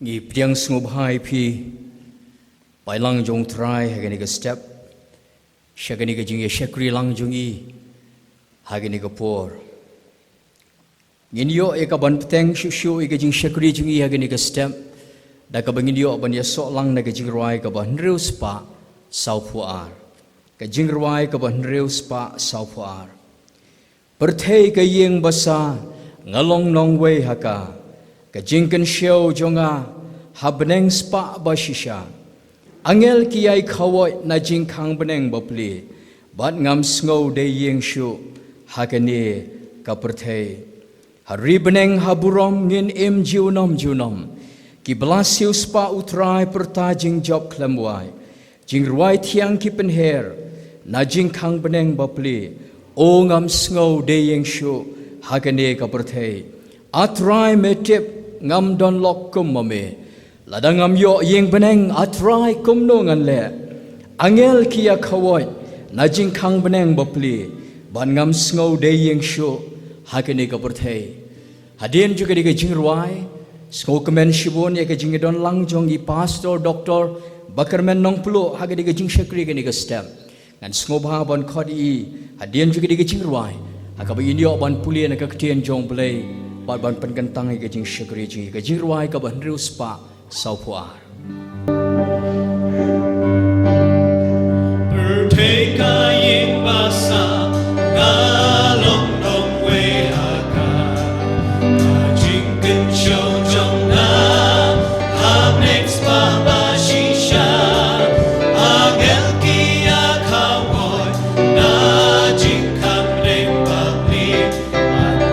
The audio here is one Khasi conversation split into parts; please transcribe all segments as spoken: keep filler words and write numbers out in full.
I pdiang sngewbha ïa phi, paidlang jong U Trai ha kane ka step, sha kane ka jingïashakri lang jong i ha kane ka por. Ngin ïoh ïa ka ban bteng shuh shuh ïa ka jingshakri jong i ha kane ka step, da kaba ngin ïoh ban ïasoh lang na ka jingrwai kaba hynriew spah sawphew ar. Ka jingrwai kaba hynriew spah sawphew ar. Pyrthei ka ïing basa, nga long nongwei ha ka. Ka jingkynshew jong nga ha bneng spah ba shisha. Angel ki ïai khawoit na jingkhang bneng bapli, bad ngam sngew dei ïing shuh ha kane ka pyrthei. Ha ri bneng ha burom ngin im junom junom. Ki ba la siewspah U Trai pyrta jingjop khlem wai. Jingrwai thiang ki pynher na jingkhang bneng bapli. O ngam sngew dei ïing shuh ha kane ka pyrthei. A Trai me tip ngam don lok kum ma me. Lada ngam ïoh ïing bneng, A Trai kumno ngan leh. Angel ki ïa khawoit na jingkhang bneng bapli, bad ngam sngew dei ïing shuh ha kane ka pyrthei. Hadien jong kane ka jingrwai, sngewkmen shibun ïa ka jingdon lang jong i Pastor Doctor Bakyrmen Nongpluh ha kane ka jingshakri kane ka step. Ngan sngewbha ban khot ïa i hadien jong kane ka jingrwai, ha kaba in ïoh ban pule na ka ktien jong U Blei, bad ban pynkyntang ïa ka jingshakri jong i, ka jingrwai kaba hynriew spah sawphew ar. Pyrthei ka ïing basa, nga long nongwei ha ka. Ka jingkynshew jong nga ha bneng spah ba shisha. Angel ki ïa khawoit na jingkhang bneng bapli.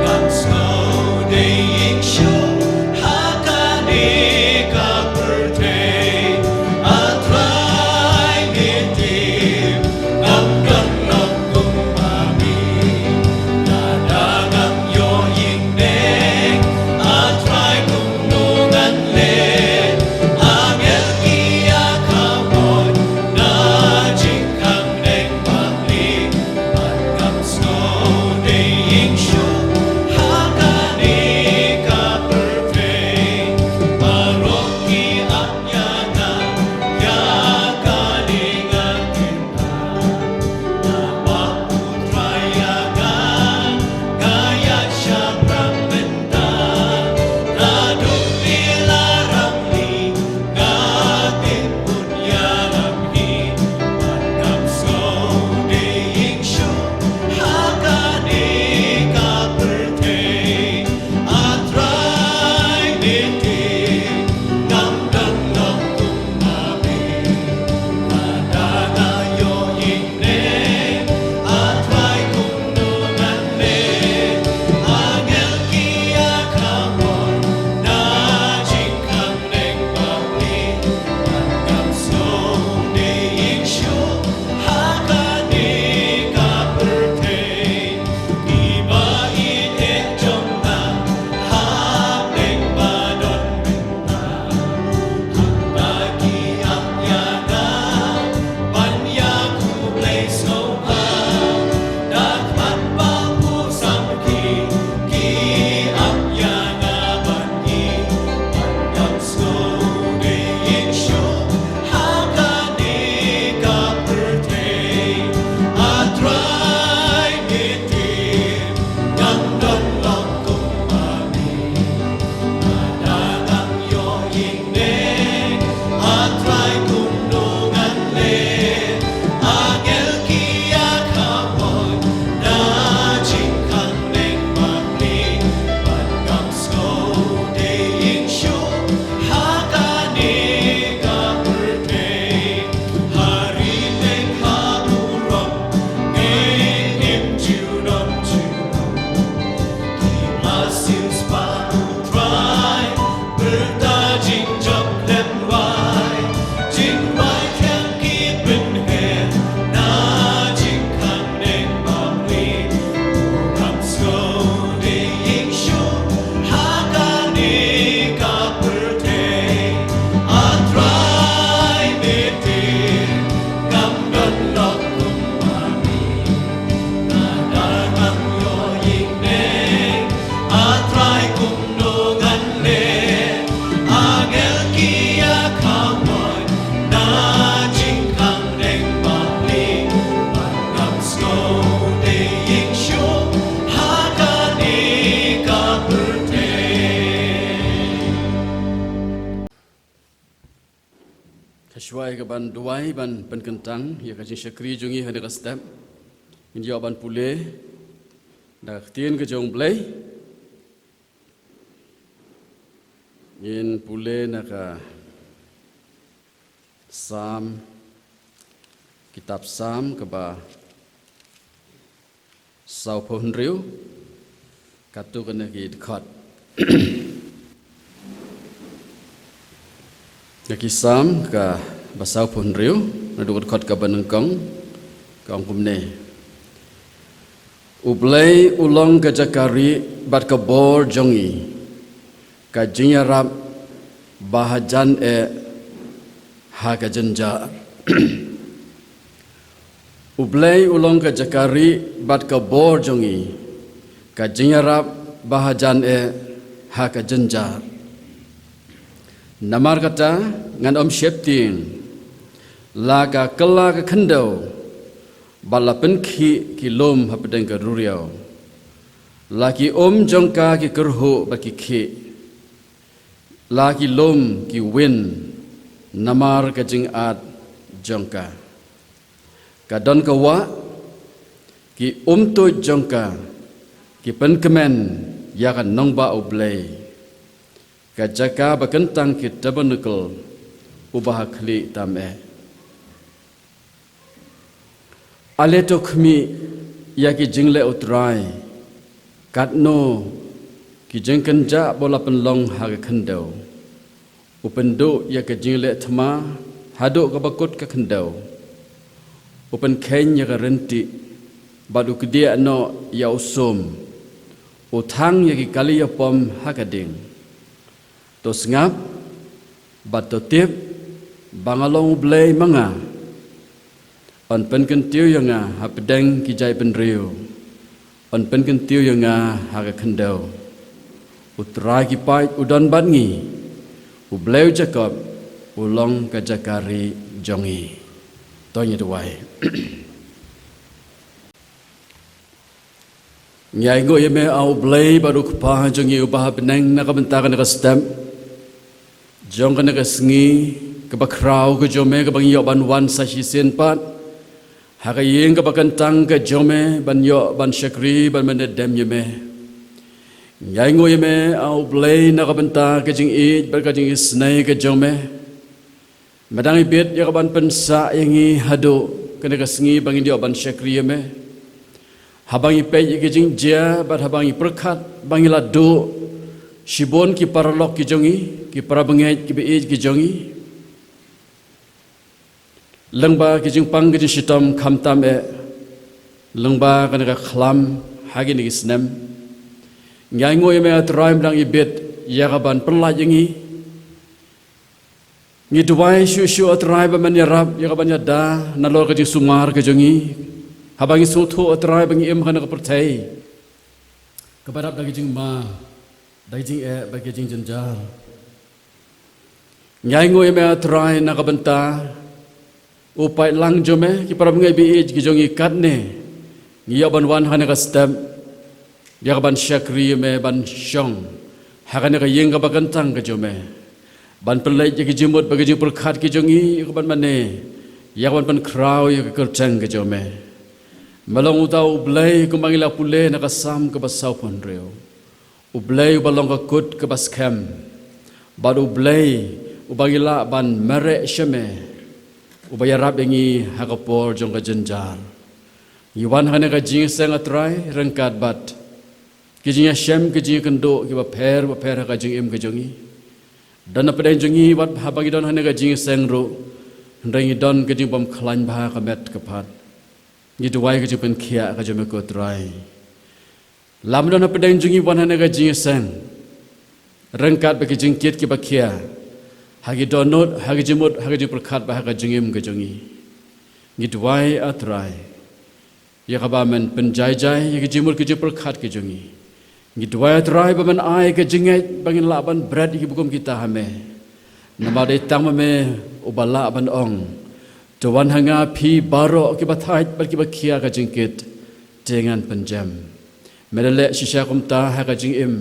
Ngam sngew dei ïing shuh ha kane ka pyrthei. A Trai me tip ngam don lok kum ma me. Lada ngam ïoh ïing bneng, A Trai kumno ngan leh. Angel ki ïa khawoit na jingkhang bneng bapli. Bad ngam sngew dei ïing shuh ha kane Shuwa ïa ka ban duwai ban pynkyntang ïa ka jingshakri jong ngi ha kane ka step, ngin ïoh ban pule da ka ktien ka jong U Blei. Ngin pule na ka Salm, kitab Salm kaba sawphew hynriew, katto katne ki dkhot. Ka ki Salm kaba sawphew hynriew, naduh ka dkhot kaba nyngkong, ka ong kumne: U Blei u long ka jaka rieh bad ka bor jong ngi, ka jingïarap ba hajan eh ha ka jynjar. U Blei u long ka jaka rieh bad ka bor jong ngi, ka jingïarap ba hajan eh ha ka jynjar. Namar kata ngan ym sheptieng, la ka kylla ka khyndew, bad la pynkhih ki lum hapdeng ka duriaw. La ki um jong ka ki kyrhuh bad ki khih, la ki lum ki win namar ka jingat jong ka. Ka don ka wah, ki umtuid jong ka ki pynkmen ïa ka nongbah U Blei, ka jaka ba kyntang ki tabernakl uba ha khlieh tam eh. Ale to khmih ïa ki jingleh U Trai, katno ki jingkynjah ba u la pynlong ha ka khyndew. U pynduh ïa ka jingleh thma haduh kaba kut ka khyndew. U pynkheiñ ïa ka ryntieh bad u kdiah noh ïa u sum. U thang ïa ki kali ïapom ha ka ding. To sngap bad to tip ba nga long U Blei ma nga. Yn pynkyntiew ïa nga hapdeng ki jaitbynriew, yn pynkyntiew ïa nga ha ka khyndew. U Trai ki paid u don bad ngi, U Blei u Jakob u long ka jaka rieh jong ngi. To ngin duwai. Ngi ainguh ïa me, A U Blei bad U Kpa jong ngi uba ha bneng, na ka bynta kane ka step jong kane ka sngi kaba khraw ka jong me, kaba ngi ïoh ban wan sa shisien pat ha ka ïing kaba kyntang ka jong me, ban ïoh ban shakri, ban pyndem ïa me. Ngi ainguh ïa me, A U Blei, na ka bynta ka jingïeit bad ka jingisynei ka jong me. Me dang ibit ïa ka ban pynsah ïa ngi haduh kane ka sngi ba ngin ïoh ban shakri ïa me. Haba ngi peit ïa ki jingjia bad haba ngi pyrkhat ba ngi la duh shibun ki paralok ki jong ngi, ki parabangeit kiba ïeit ki jong ngi, lyngba ki jingpang ki jingshitom khamtam eh lyngba kane ka khlam ha kine ki snem. Ngi ainguh ïa me, A Trai, me dang ibit ïa ka ban pynlait ïa ngi. Ngi duwai shuh shuh, A Trai, ba men ïarap ïa ka ban ïada nalor ka jingsumar ka jong ngi. Haba ngi sngewthuh, A Trai, ba ngi im ha kane ka pyrthei kaba dap da ka jingma, da ka jingeh bad ka jingjynjar. Ngi ainguh ïa me, A Trai, na ka bynta u paidlang jong me, ki parabangeit ba ïeit ki jong ngi, katne ngi ïoh ban wan ha kane ka step ïa ka ban shakri ïa me, ban shong ha kane ka ïing kaba kyntang ka jong me, ban pynleit ïa ki jingmut bad ki jingpyrkhat ki jong ngi, ïa ka ban mane, ïa ka ban pynkhraw ïa ka kyrteng ka jong me. Me long uta U Blei, kumba ngi la pule na ka Salm kaba sawphew hynriew, U Blei uba long ka kut kaba skhem, bad U Blei uba ngi lah ban mareh sha me, uba ïarap ïa ngi ha ka por jong ka jynjar. Ngi wan ha kane ka jingïaseng, A Trai, ryngkat bad ki jingïashem, ki jingïakynduh kiba pher bapher ha ka jingim ka jong ngi. Don hapdeng jong ngi, wat haba ngi don ha kane ka jingïaseng ruh, hynrei ngi don ka jingbym khlaiñ bha ka met ka phad. Ngi duwai ka jingpynkhiah ka jong me, ko Trai. Lada don hapdeng jong ngi wan ha kane ka jingïaseng ryngkat bad ki jingkit kiba khia, ha ki dohnud, ha ki jingmut, ha ki jingpyrkhat bad ha ka jingim ka jong ngi, ngi duwai, A Trai, ïa kaba men pynjai jai ïa ki jingmut ki jingpyrkhat ki jong ngi. Ngi duwai, A Trai, ba men ai ka jingngeit ba ngin lah ban bret ïa kiba kum kita ha me. Namar dei tang ma me uba lah ban ong, to wan ha nga phi baroh kiba thait bad kiba khia ka jingkit, te ngan pynjem. Me la leh shisha kumta ha ka jingim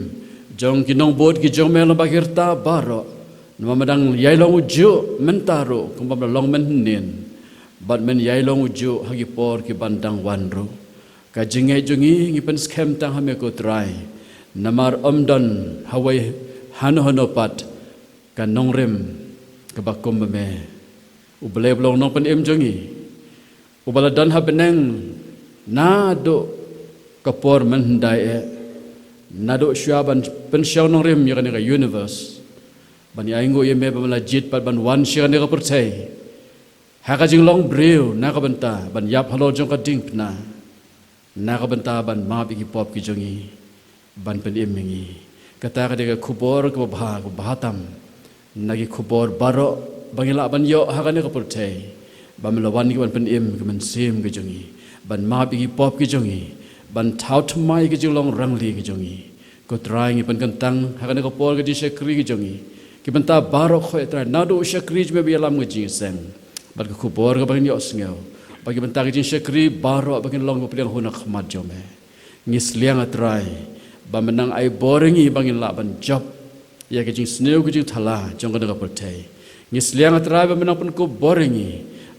jong ki nongbud ki jong me lyngba ki rta baroh. Namar ma dang ïai long u juh mynta ruh kumba la long mynhynnin, bad men ïai long u juh ha ki por ki ban dang wan ruh. Ka jingngeit jong ngi ngi pynskhem tang ha me ko Trai, namar ym don hawei hano hano pat ka nongrim kaba kum ba me. U Blei ba long nongpynim jong ngi, uba la don ha bneng naduh ka por mynhyndai eh, naduh shuwa ban pynshong nongrim ïa kane ka universe, ban ïai nguh ïa me ba me la jied pat ban wan sha kane ka pyrthei ha ka jinglong briew na ka bynta ban ïap halor jong ka diengphna, na ka bynta ban map ïa ki pop ki jong ngi, ban pynim ïa ngi. Kata ka dei ka khubor kaba bha, kaba bha tam na ki khubor baroh ba ngi lah ban ïoh ha kane ka pyrthei, ba me la wan ïa ki ban pynim ïa ka mynsiem ka jong ngi, ban map ïa ki pop ki jong ngi, ban thaw thymmai ïa ka jinglong rangli ka jong ngi. Ko Trai, ngi pynkyntang ha kane ka por ka jingshakri ka jong ngi, ki bynta baroh khoit Trai, naduh u shakri jong me ba ïalam ka jingïaseng bad ka khubor kaba ngin ïohsngew, bad ki bynta ka jingshakri baroh ba kin long ba pliang hun ha khmat jong me. Ngi sliang ah Trai ba men nang ai bor ïa ngi ba ngin lah ban jop ïa ka jingsniew ka jingthala jong kane ka pyrthei. Ngi sliang ah Trai ba men nang pynkup bor ïa ngi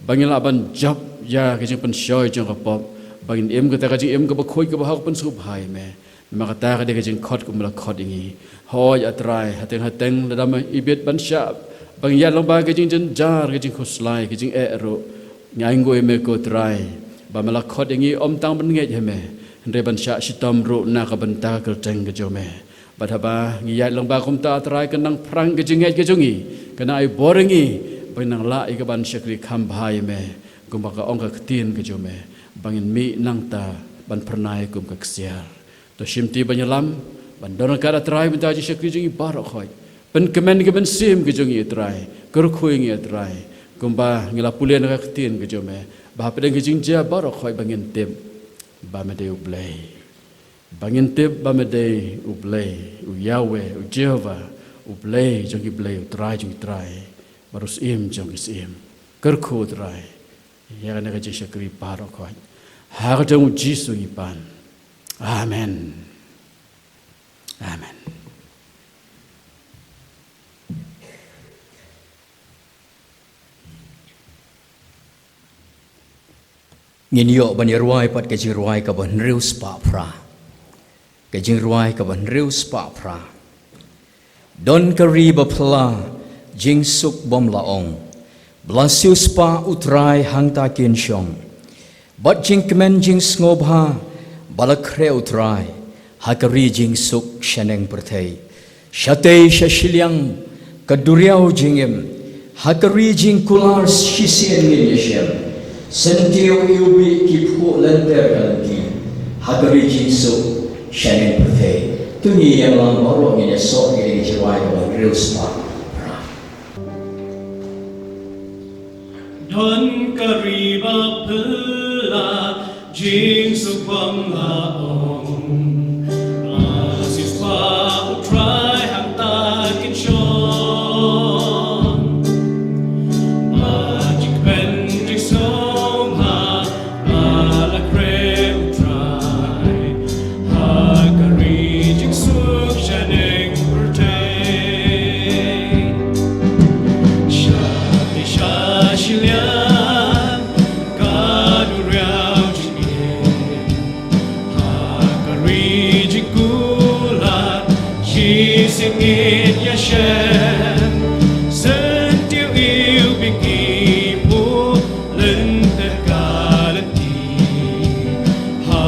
ba ngin lah ban jop ïa ka jingpynshoi jong ka pop, ba ngin im kata ka jingim kaba khuid kaba hok pynsngewbha ïa me. Namar kata ka dei ka jingkhot kumba la khot ïa ngi. Hooid ah Trai, hateng hateng lada me ibit ban shah ba ngi ïaid lyngba ka jingjynjar, ka jingkhuslai, ka jingeh ruh, ngi ainguh ïa me ko Trai ba me la khot ïa ngi ym tang ban ngeit ha me, hynrei ban shah shitom ruh na ka bynta ka kyrteng ka jong me. Bad haba ngi ïaid lyngba kumta ah Trai, kan nang phrang ka jingngeit ka jong ngi, kan nang ai bor ïa ngi ba ngin nang lah ïa ka ban shakri kham bha ïa me, kumba ka ong ka ktien ka jong me, ba ngin mih nangta ban phyrnai kum ka ksiar. To shimti ban ïalam, ban don ryngkat ah Trai bynta jingshakri jong ngi baroh khoit. Pynkmen ka mynsiem ka jong ngi ah Trai, kyrkhu ïa ngi ah Trai, kumba ngi la pule na ka ktien ka jong me, ba hapdeng ka jingjia baroh khoit ba ngin tip ba me dei U Blei. Ba ngin tip ba me dei U Blei, U Yahweh, U Jehovah, U Blei jong ki blei, U Trai jong ki trai, bad U Syiem jong ki syiem. Kyrkhu Trai ïa kane ka jingshakri baroh khoit. Ha ka kyrteng U Jisu ngi pan. Amen. Amen. Ngin ïoh ban ïa rwai pat ka jingrwai kaba hynriew spah phra. Ka jingrwai kaba hynriew spah phra. Don ka ri ba phylla, jingsuk bym la ong, ba la siewspah U Trai hangta kin shong. Bad jingkmen jingsngewbha ba la khreh U Trai ha ka ri jingsuk shaneng pyrthei. Shatei sha shiliang ka duriaw jingim, ha ka ri jingkular shisien ngin ïashem. Syntiew iwbih ki phuh lynter ka lynti ha ka ri jingsuk shaneng pyrthei. To ngin ïalam baroh, ngin ïasoh ïa kane ka jingrwai kaba hynriew spah phra. Don ka ri ba phylla, jingsuk bym la ong, ba la siewspah U Trai hangta kin shong. Ba jingkmen jingsngewbha ba la khreh U Trai ha ka ri jingsuk shaneng pyrthei. Shatei sha shiliang ka duriaw jingim, ha ka ri jingkular shisien ngin ïashem. Syntiew iwbih ki phuh lynter ka lynti ha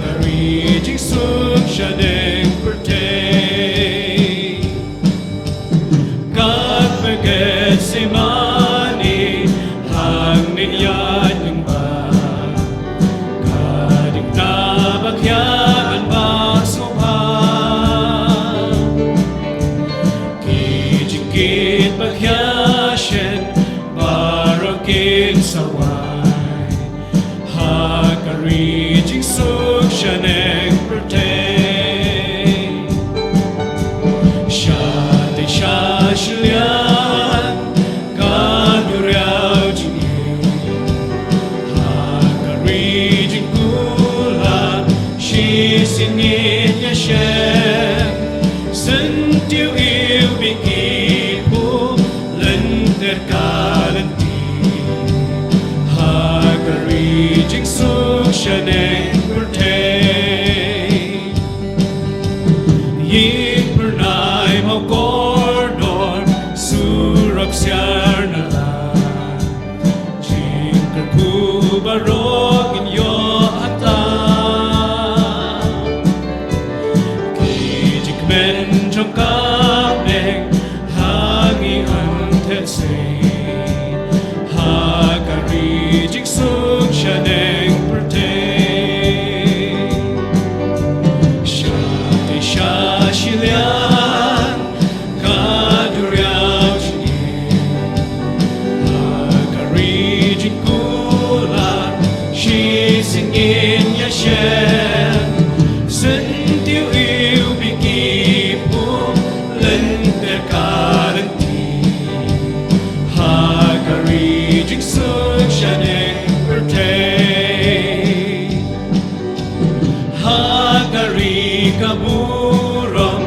ka ri jingsuk shaneng pyrthei. Katba Gethsemane hangne ïaid lyngba, ka diengphna ba khia ban bah sngewbha. Ki jingkit ba khia shen baroh kin sa wai ha ka ri jingsuk shaneng pyrthei. Shatei sha shiliang ka duriaw jingim, ha ka ri jingkular shisien ngin ïashem. Syntiew iwbih ki phuh Kordor, surok siar na la. Jingkyrkhu baroh ngin ïoh ata. Ki jingkmen jong ka bneng ha ngi an thet sei. Ha ka ri jingsuk shaneng pyrthei. Sha te sha shiliang ka duriaw jingim. Ha ka ri jingkular shisien ngin ïashem. Syntiew ïew bikip u lynter ka lynti. Ha ka ri jingsuk shaneng pyrthei. Ha ka ri ka burom,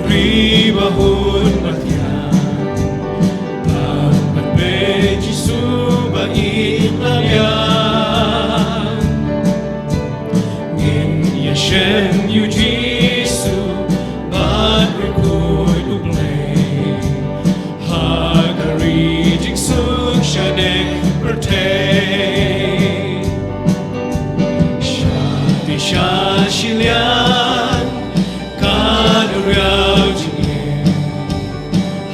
ri ba hun ba thiang. Ba ban peit Jisu ba ïeit ba biang. Ngin ïashem ïa u Jisu bad ryngkhuid U Blei. Ha ka ri jingsuk shaneng pyrthei. Sha te sha shiliang ka duriaw jingim.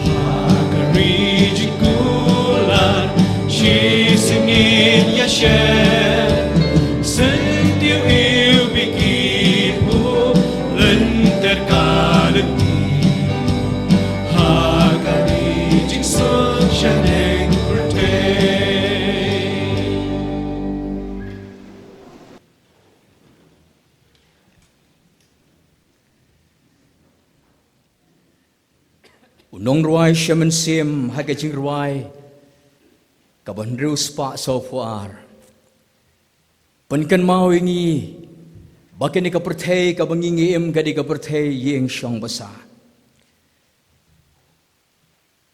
Ha ka ri jingkular shisien ngin ïashem. Syntiew ïew bikip u lynter ka lynti. Ha ka ri jingsuk shaneng pyrthei. U nongrwai sha mynsiem ha ka jingrwai kaba hynriew spah sawphew ar. Pynkynmaw ïa ngi ba kane ka pyrthei kaba ngi ngi im ka dei ka pyrthei ïing shong basa.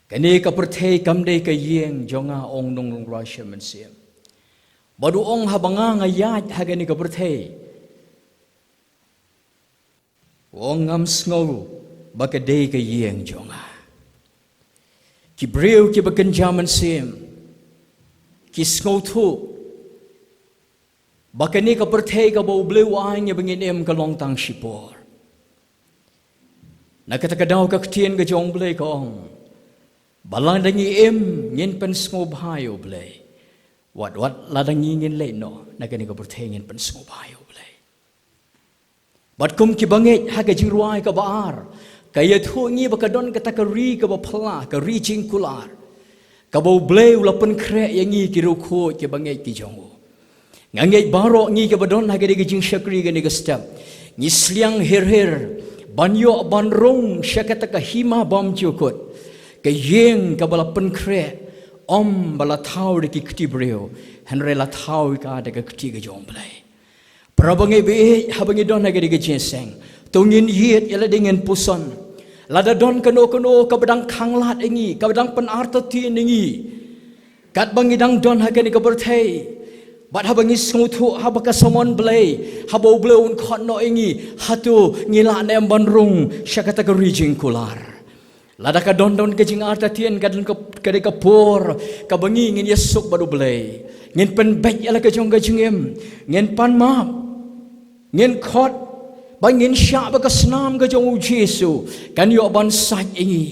Kane ka pyrthei kam dei ka ïing jong nga, ong u nongrwai sha mynsiem. Bad u ong haba nga nga ïaid ha kane ka pyrthei. Ong ngam sngew ba ka dei ka ïing jong nga. Ki briew kiba kynja mynsiem ki sngewthuh ba kane ka pyrthei kaba U Blei u ai ïa ngi ba ngin im ka long tang shipor. Na kata ka daw ka ktien ka jong U Blei ka ong ba lada ngi im ngin pynsngewbha ïa U Blei. Wat wat lada ngi ngin leit noh na kane ka pyrthei ngin pynsngewbha ïa U Blei. Bad kum kiba ngeit ha ka jingrwai kaba ar, ka ïathuh ïa ngi ba ka don kata ka ri kaba phylla, ka ri jingkular, kaba U Blei u la pynkhreh ïa ngi ki riewkhuid kiba ngeit ki jong u. Nga ngeit baroh ngi kiba don ha kane ka jingshakri kane ka step ngi sliang her her ban ïoh ban rung sha kata ka hima bymjukut, ka ïing kaba la pynkhreh, ym ba la thaw da ki kti briew, hynrei la thaw ïa ka da ka kti ka jong U Blei. Para bangeit ba ïeit, haba ngi don ha kane ka jingïaseng, to ngin ïeit ïa lade ngin puson. Lada don kano kano kaba dang khanglad ïa ngi, kaba dang pynartatien ïa ngi, katba ngi dang don ha kane ka pyrthei, bad haba ngi sngewthuh haba ka samon Blei, haba U Blei un khot noh ïa ngi, hato ngi lah ne em ban rung sha kata ka ri jingkular? Lada ka don don ka jingartatien, ka don ka, ka dei ka por kaba ngi ngin ïasuk bad U Blei, ngin pynbeit ïa la ka jong ka jingim, ngin pan map, ngin khot, ba ngin shah ba ka snam ka jong U Jisu kan ïoh ban sait ïa ngi.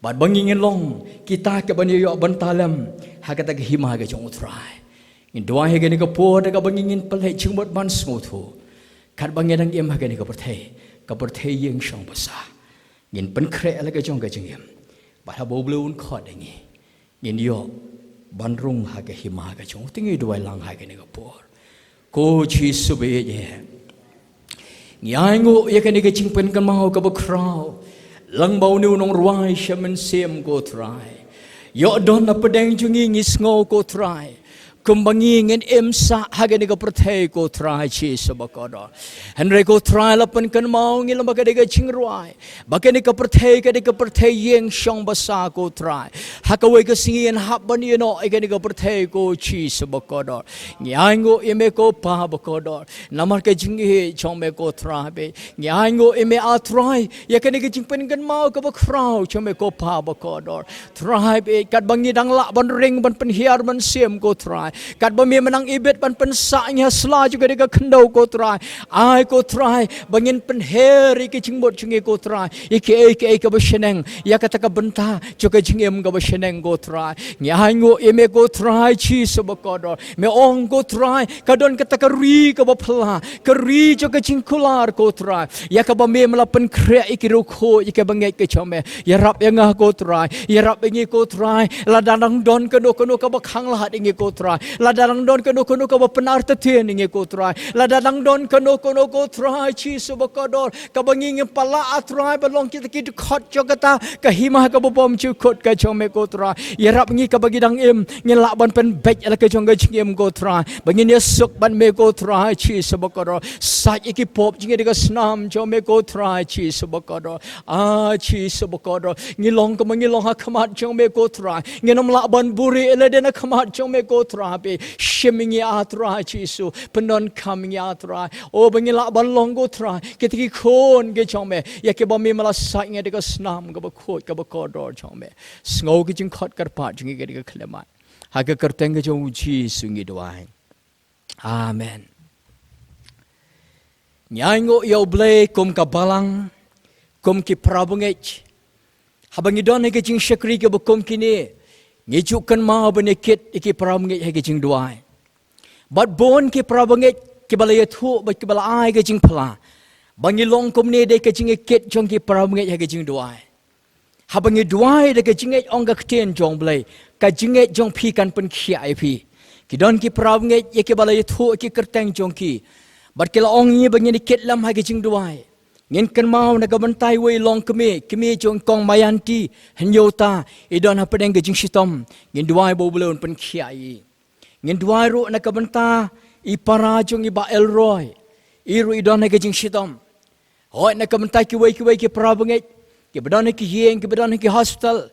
Bad ba ngi ngin long kita kiban ïoh ban talem ha kata ka hima ka jong U Trai. Ngin duwai ha kane ka por da kaba ngi ngin pynleit jingmut ban sngewthuh, katba ngi dang im ha kane ka pyrthei, ka pyrthei ïing shong basa. Ngin pynkhreh la ka jong ka jingim, bad haba U Blei un khot ïa ngi, ngin ïoh ban rung ha ka hima ka jong U. Te ngi duwai lang ha kane ka por. Ko Jisu ba ïeit, ngi ainguh ïa kane ka jingpynkynmaw kaba khraw lang ba une u nongrwai sha mynsiem, ko Trai. Ïoh don na pdeng jong ngi, ngi sngew, ko Trai, Kumba ngi ngin im sah ha kane ka pyrthei ko Trai Jisu bakordor. Hynrei ko Trai la pynkynmaw ngi lem ba ka dei ka jingrwai, ba kane ka pyrthei ka dei ka pyrthei ïing shong basa ko Trai. Ha kawei ka sngi yn hap ban ïehnoh ïa kane ka pyrthei ko Jisu bakordor. Ngi ainguh ïa me ko Pa bakordor. Namar ka jingïeit jong me ko Trai bad ngi ainguh ïa me A Trai ïa kane ka jingpynkynmaw kaba khraw jong me ko Pa bakordor. Trai bad katba ngi dang lah ban ring ban pynhiar mynsiem ko Trai, katba me mynang ibit ban pynsah ïa ngi ha sla jong kane ka khyndew ko Trai. Ai ko Trai ba ngin pynher ïa ki jingmut jong ngi ko Trai, ïa kiei kiei kaba shaneng ïa kata ka bynta jong ka jingim kaba shaneng ko Trai. Ngi ainguh ïa me ko Trai Jisu bakordor. Me ong ko Trai ka don kata ka ri kaba phylla, ka ri jong ka jingkular ko Trai, ïa kaba me me la pynkhreh ïa ki riewkhuid ïa kaba ngeit ka jong me. Ïarap ïa nga ko Trai, ïarap ïa ngi ko Trai. Lada dang don kano kano kaba khanglad ïa ngi ko Trai, lada dang don kano kano kaba pynartatien ïa ngi ko Trai, lada dang don kano kano ko Trai Jisu bakordor kaba ngi ngim pat lah A Trai ban long kita ki dkhot jong kata ka hima kaba bymjukut ka jong me ko Trai. Ïarap ngi kaba ngi dang im ngin lah ban pynbeit ïa la ka jong ka jingim ko Trai, ba ngin ïasuk bad me ko Trai Jisu bakordor. Sait ïa ki pop jong ngi da ka snam jong me ko Trai Jisu bakordor. A Jisu bakordor, ngi long kumba ngi long ha khmat jong me ko Trai. Ngin ym lah ban buhrieh ïa lade na khmat jong me ko Trai bad shim ïa ngi A Trai Jisu, pyndonkam ïa ngi A Trai. O ba ngin lah ban long ko Trai kita ki khun ki jong me ïa kiba me me la sait ïa ngi da ka snam kaba khuid kaba kordor jong me. Sngew ki jingkhot kyrpad jong ngi ka dei ka khyllipmat. Ha ka kyrteng ka jong u Jisu ngi duwai. Amen. Ngi ainguh ïa U Blei kum ka balang, kum ki parabangeit. Haba ngi don ha ki jingshakri kiba kum kine, ngi ju kynmaw ban ïa kit ïa ki parabangeit ha ki jingduwai. Bad bun ki parabangeit kiba la ïathuh bad kiba la ai ka jingphla ba ngi long kumne dei ka jingïakit jong ki parabangeit ha ka jingduwai. Haba ngi duwai da ka jingngeit, ong ka ktien jong U Blei, ka jingngeit jong phi kan pynkhiah ïa phi. Ki don ki parabangeit ïa kiba la ïathuh ki kyrteng jong ki, bad ki la ong ïa ngi ba ngin ïakit lem ha ka jingduwai. Ngin kynmaw na ka bynta iwei i longkmie, kmie jong i Kong Mayanti Hynñiewta, i don hapdeng ka jingshitom. Ngin duwai ba U Blei un pynkhiah ïa i. Ngin duwai ruh na ka bynta i para jong i Bah Elroy, i ruh i don ha ka jingshitom. Hooid, na ka bynta kiwei kiwei ki parabangeit kiba don ha ki ïing, kiba don ha ki hospital,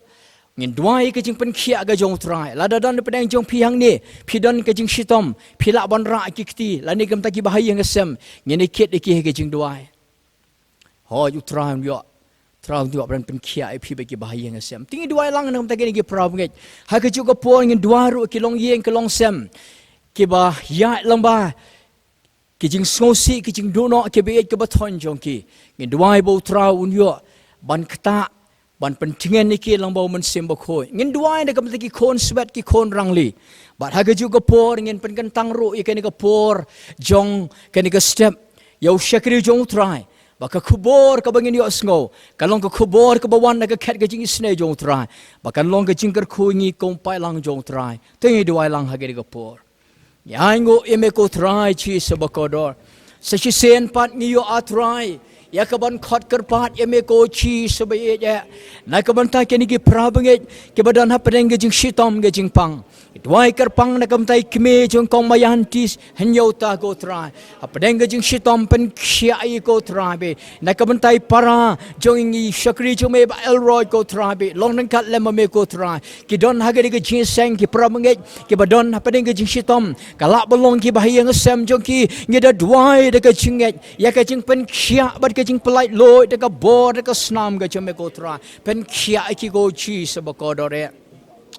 ngin duwai ka jingpynkhiah ka jong U Trai. Lada don hapdeng jong phi hangne phi don ka jingshitom, phi lah ban rah ki kti, lane ka bynta ki bahaïing hasem, ngin ïakit ïa ki ha ka jingduwai. Hooid, U Trai un ïoh, U Trai un ïoh ban pynkhiah ïa phi bad ki bahaïing hasem. Te ngi duwai lang na ka bynta kine ki parabangeit. Ha kajuh ka por ngin duwai ruh ki longïing ki longsem kiba ïaid lyngba ki jingsngewsih, ki jingduhnoh, kiba ïeit kiba thoiñ jong ki. Ngin duwai ba U Trai un ïoh ban ktah, ban pyntngen ïa ki lyngba U Mynsiem Bakhuid. Ngin duwai na ka bynta ki khun swet, ki khun rangli. Bad ha kajuh ka por ngin pynkyntang ruh ïa kane ka por jong kane ka step ïa u shakri jong U Trai, ba ka khubor kaba ngin ïohsngew kan long ka khubor kaba wan na ka khet ka jingisynei jong U Trai, ba kan long ka jingkyrkhu ïa ngi kum u paidlang jong U Trai. Te ngi duwai lang ha kane ka por. Ngi ainguh ïa me ko Trai Jisu bakordor. Sa shisien pat ngi ïoh, A Trai, ïa ka ban khot kyrpad ïa me ko Jisu ba ïeit eh, na ka bynta kine ki parabangeit kiba don hapdeng ka jingshitom ka jingpang. Ngi duwai kyrpang na ka bynta i kmie jong i Kong Mayanti Hynñiewta ko Trai. Hapdeng ka jingshitom, pynkhiah ïa i ko Trai bad na ka bynta i para jong i shakri jong me Bah Elroy ko Trai bad long ryngkat lem ma me ko Trai. Ki don ha kane ka jingïaseng, ki parabangeit kiba don hapdeng ka jingshitom, ka lah ban long ki bahaïing hasem jong ki. Ngi da duwai da ka jingngeit ïa ka jingpynkhiah bad ka jingpyllait luid da ka bor da ka snam ka jong me ko Trai. Pynkhiah ïa ki ko Jisu bakordor eh.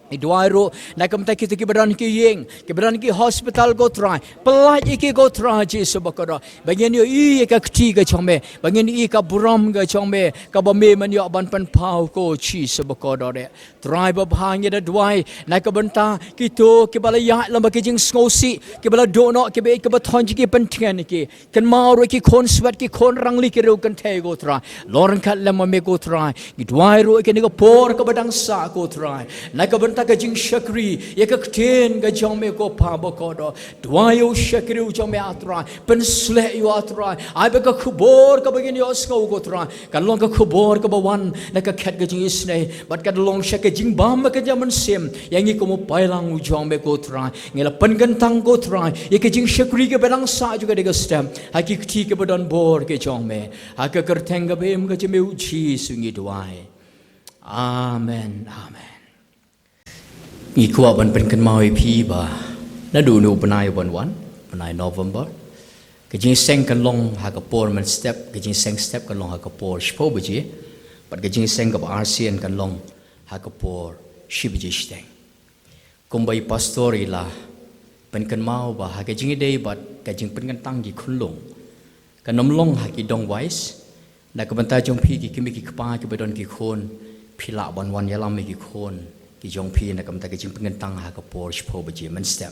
Ngi duwai ruh na ka bynta kito kiba don ha ki ïing, kiba don ha ki hospital ko Trai. Pyllait ïa ki ko Trai Jisu bakordor, ba ngin ïohi ïa ka kti ka jong me, ba ngin ïohi ka burom ka jong me, kaba me men ïoh ban pynpaw ko Jisu bakordor eh. Trai babha, ngi da duwai na ka bynta kito kiba la ïaid lyngba ki jingsngewsih, kiba la duhnoh, kiba ïeit kiba thoiñ jong ki, pyntngen ïa ki. Kynmaw ruh ïa ki khun swet, ki khun rangli, ki riewkynthei ko Trai. Long ryngkat lem ma me ko Trai. Ngi duwai ruh ïa kane ka por kaba dang sah ko Trai, na ka bynta ka jingshakri ïa ka ktien ka jong me ko Pa ba kordor. Duwai ïa u shakri u jong me ah Trai, pynsleh ïa u ah Trai. Ai ba ka khubor kaba ngin ïohsngew ko Trai kan long ka khubor kaba wan na ka khet ka jingisynei bad kan long sha ka jingbam ka jingmynsiem ïa ngi kum u paidlang u jong me ko Trai. Ngi la pynkyntang ko Trai ïa ka jingshakri kaba dang sah jong ka dei ka step ha ki kti kiba don bor ka jong me. Ha ka kyrteng kaba im ka jong me u Jisu ngi duwai. Amen, amen. Ngi kwah ban pynkynmaw ïa phi ba naduh une u bnai u ban wan, bnai November, ka jingseng kan long ha ka por mynstep, ka jingseng step kan long ha ka por shiphew baje, bad ka jingseng kaba arsien kan long ha ka por shi baje shiteng. Kumba i pastor i la pynkynmaw ba ha ka jingïadei bad ka jingpynkyntang ki khunlung, kan ym long ha ki dong wise. Na ka bynta jong phi ki kmie ki kpa kiba don ki khun, phi lah ban wan ïalam ïa ki khun ki jong phi na ka bynta ka jingpynkyntang ha ka por shiphew baje mynstep.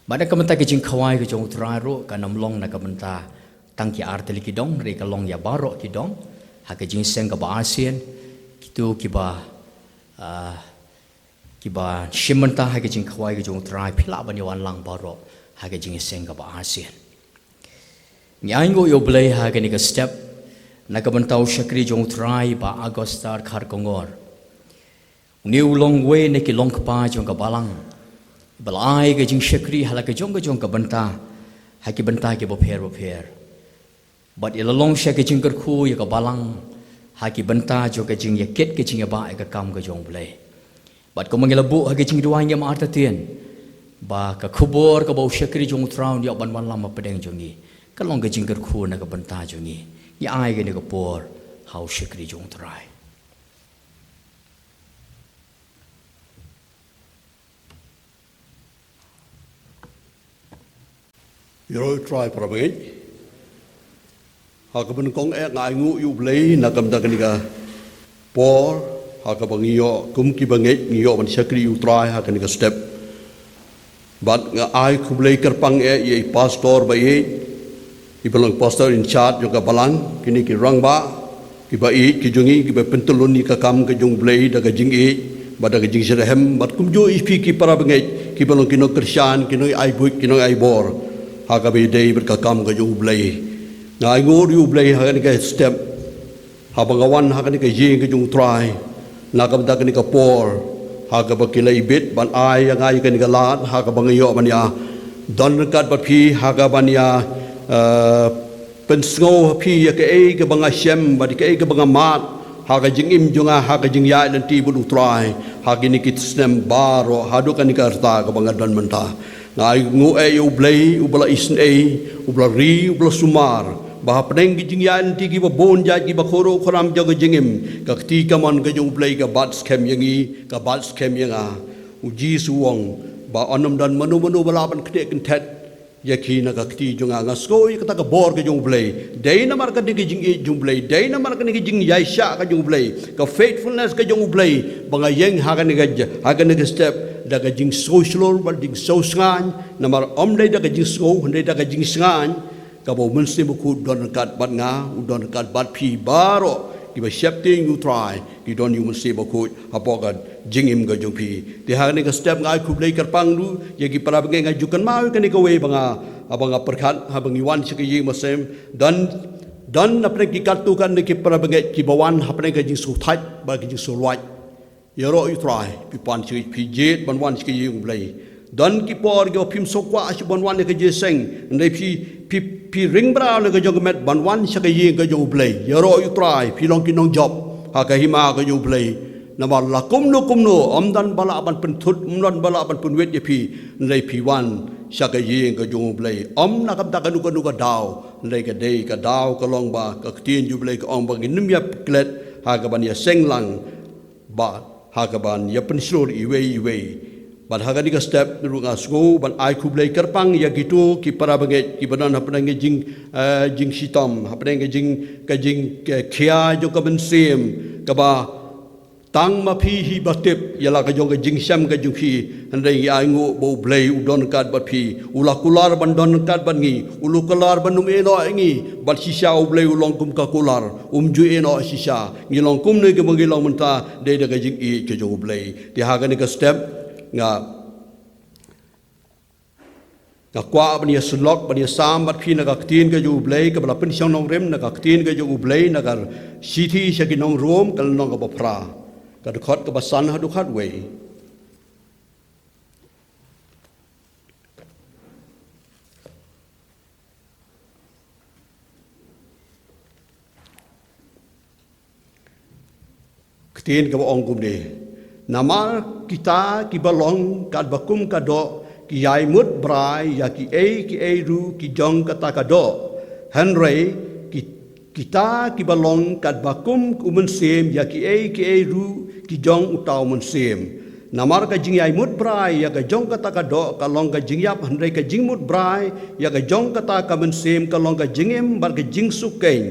Bad na ka bynta ka jingkhawai ka jong u Trai ruh kan ym long na ka bynta tang ki artylli ki dong, hynrei ka long ïa baroh ki dong ha ka jingseng kaba arsien. Kito kiba, ah, kiba shim bynta ha ka jingkhawai ka jong u Trai, phi lah ban ïa wan lang baroh ha ka jingseng kaba arsien. Ngi ainguh ïa u Blei ha kane ka step na ka bynta u shakri jong u Trai Bah Augustar Kharkongor. Une u long uwei na ki longkpa jong ka balang ba la ai ka jingshakri ha la ka jong ka jong ka bynta ha ki bynta kiba pher bapher. Bad i la long sha ka jingkyrkhu ïa ka balang ha ki bynta jong ka jingïakit ka jingïabah ïa ka kam ka jong u Blei. Bad kumba ngi la buh ha ka jingduwai ngim artatien ba ka khubor kaba u shakri jong u Trai un ïoh ban wanlam hapdeng jong ngi, ka long ka jingkyrkhu na ka bynta jong ngi. Ngi ai kane ka por ha u shakri jong u Trai. Ïaroh ïa u Trai para bangeit. Ha kaba nyngkong eh nga ainguh ïa u Blei na ka bynta kane ka por ha kaba ngi ïoh kum ki bangeit ngi ïoh ban shakri ïa u Trai ha kane ka step. Bad nga ai khublei kyrpang eh ïa i pastor ba ïeit, iba long pastor in charge jong ka balang, kine ki rangbah kiba ïeit ki jong ngi kiba pyntyllun ïa ka kam ka jong u Blei da ka jingïeit bad da ka jingshitrhem, bad kumjuh ïa phi ki para bangeit kiba long ki nongkyrshan, ki nongai buit, ki nongai bor ha kaba ïadei bad ka kam ka jong u Blei. Nga ainguh ïa u Blei ha kane ka step haba nga wan ha kane ka ïing ka jong u Trai na ka bynta kane ka por ha kaba ki la ibit ban ai ïa nga ïa kane ka lad ha kaba nga ïoh ban ïa don ryngkat bad phi ha kaba ïa, eh, pynsngew ha phi ïa kaei kaba nga shem bad kaei kaba nga mad ha ka jingim jong nga ha ka jingïaid lynti bad u Trai ha kine ki snem baroh haduh kane ka rta kaba nga don mynta. Nga ainguh eh ïa u Blei uba la isynei, uba la ri, uba la sumar ba hapdeng ki jingïaid lynti kiba bun jait kiba khraw khram jong ka jingim, ka kti kamon ka jong u Blei ka bat skhem ïa ngi, ka bat skhem ïa nga. U Jisu u ong ba un ym don mano mano ba lah ban knieh kynthet ïa ki na ka kti jong nga. Nga sngew ïa kata ka bor ka jong u Blei. Dei namar kane ka jingïeit jong u Blei, dei namar kane ka jingïaishah ka jong u Blei, ka faithfulness ka jong u Blei ba nga ïeng ha kane ka, ha kane ka step da ka jingsngew shlur bad jingsngew sngain. Namar ym dei da ka jingsngew, hynrei da ka jingsngain, kaba u Mynsiem Bakhuid u don ryngkat bad nga, u don ryngkat bad phi baroh kiba sheptieng ïa u Trai, ki don ïa u Mynsiem Bakhuid hapoh ka jingim ka jong phi. Te ha kane ka step nga ai khublei kyrpang ruh ïa ki para bangeit. Nga ju kynmaw ïa kane kawei ba nga, haba nga pyrkhat haba ngi wan sha ka ïing mynsiem, don, don hapdeng ki katto katne ki para bangeit kiba wan hapdeng ka jingsngewthait bad ka jingsngewlwait. Ïaroh ïa u Trai, phi pan sha, phi jied ban wan sha ka ïing u Blei. Don ki por kiba phim sngewkwah shuh ban wan ïa ka jingïaseng, hynrei phi, phi, phi ring bra na ka jong ka met ban wan sha ka ïing ka jong u Blei. Ïaroh ïa u Trai, phi long ki nongjop ha ka hima ka jong u Blei. Namar la kumno kumno ym don ba lah ban pynthut, ym don ba lah ban pynwit ïa phi, hynrei phi wan sha ka ïing ka jong u Blei ym na ka bynta kano kano ka daw, hynrei ka dei ka daw ka long ba ka ktien jong u Blei ka ong ba ngin ym ïa klet ha kaban ïaseng lang bad ha kaban ïa pynshlur iwei iwei. Bad ha kane ka step ruh nga sngew ban ai khublei kyrpang ïa kito ki para bangeit kiba don hapdeng ka jing, eh, jingshitom, hapdeng ka jing, ka jing, ka khia jong ka mynsiem, kaba Tang ma phi hi ba tip ïa la ka jong ka jingshem ka jong phi, hynrei ngi ainguh ba U Blei u don ryngkat bad phi, u la kular ban don ryngkat bad ngi, u la kular ban ym ïehnoh ïa ngi, bad shisha U Blei u long kum ka kular, um ju ïehnoh shisha, ngi long kumne kumba ngi long mynta, dei da ka jingïeit ka jong U Blei. Te ha kane ka step, nga Nga kwah ban ïa sylok, ban ïa sam bad phi na ka ktien ka jong U Blei, kaba la pynshong nongrim na ka ktien ka jong U Blei, na ka shithi sha ki nong Rom, ka lynnong kaba phra. Ka dkhot kaba san haduh khatwei. Ktien kaba ong kumne. Namar kita kiba long katba kum ka doh, ki ïai mut brai ïa kiei kiei ruh ki jong kata ka doh. Hynrei ki, kita kiba long katba kum u mynsiem ïa kiei kiei ruh ki jong uta u mynsiem. Namar ka jingïai mut brai ïa ka jong kata ka doh ka long ka jingïap, hynrei ka jingmut brai ïa ka jong kata ka mynsiem ka long ka jingim bad ka jingsuk keiñ.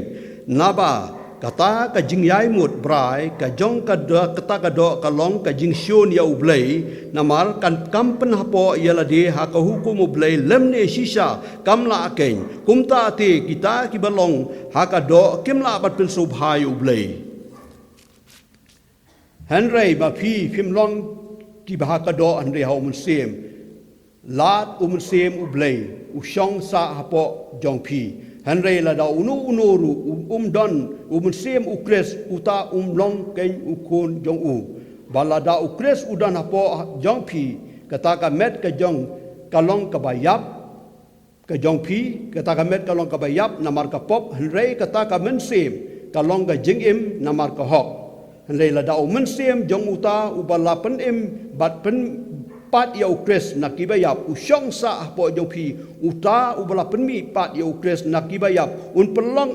Naba kata ka jingïai mut brai ka jong ka doh, kata ka doh ka long ka jingshun ïa U Blei, namar kan kam pynhapoh ïa lade ha ka hukum U Blei lymne shisha, kam lah keiñ. Kumta te kita kiba long ha ka doh kim lah ban pynsngewbha ïa U Blei. Hynrei ma phi phim long kiba ha ka doh hynrei ha u mynsiem, lada u mynsiem U Blei u shong sah hapoh jong phi. Hynrei lada uno uno ruh u, um don u mynsiem U Khrist, uta um long keiñ u khun jong u. Bad lada U Khrist u don hapoh jong phi, kata ka met ka jong ka long kaba ïap ka jong phi, kata ka met ka long kaba ïap namar ka pop, hynrei kata ka mynsiem ka long ka jingim namar ka hok. Hynrei lada u mynsiem jong uta uba la pynim bad pynpat ïa U Khrist na kiba ïap u shong sah hapoh jong phi, uta uba la pynmih pat ïa U Khrist na kiba ïap un pynlong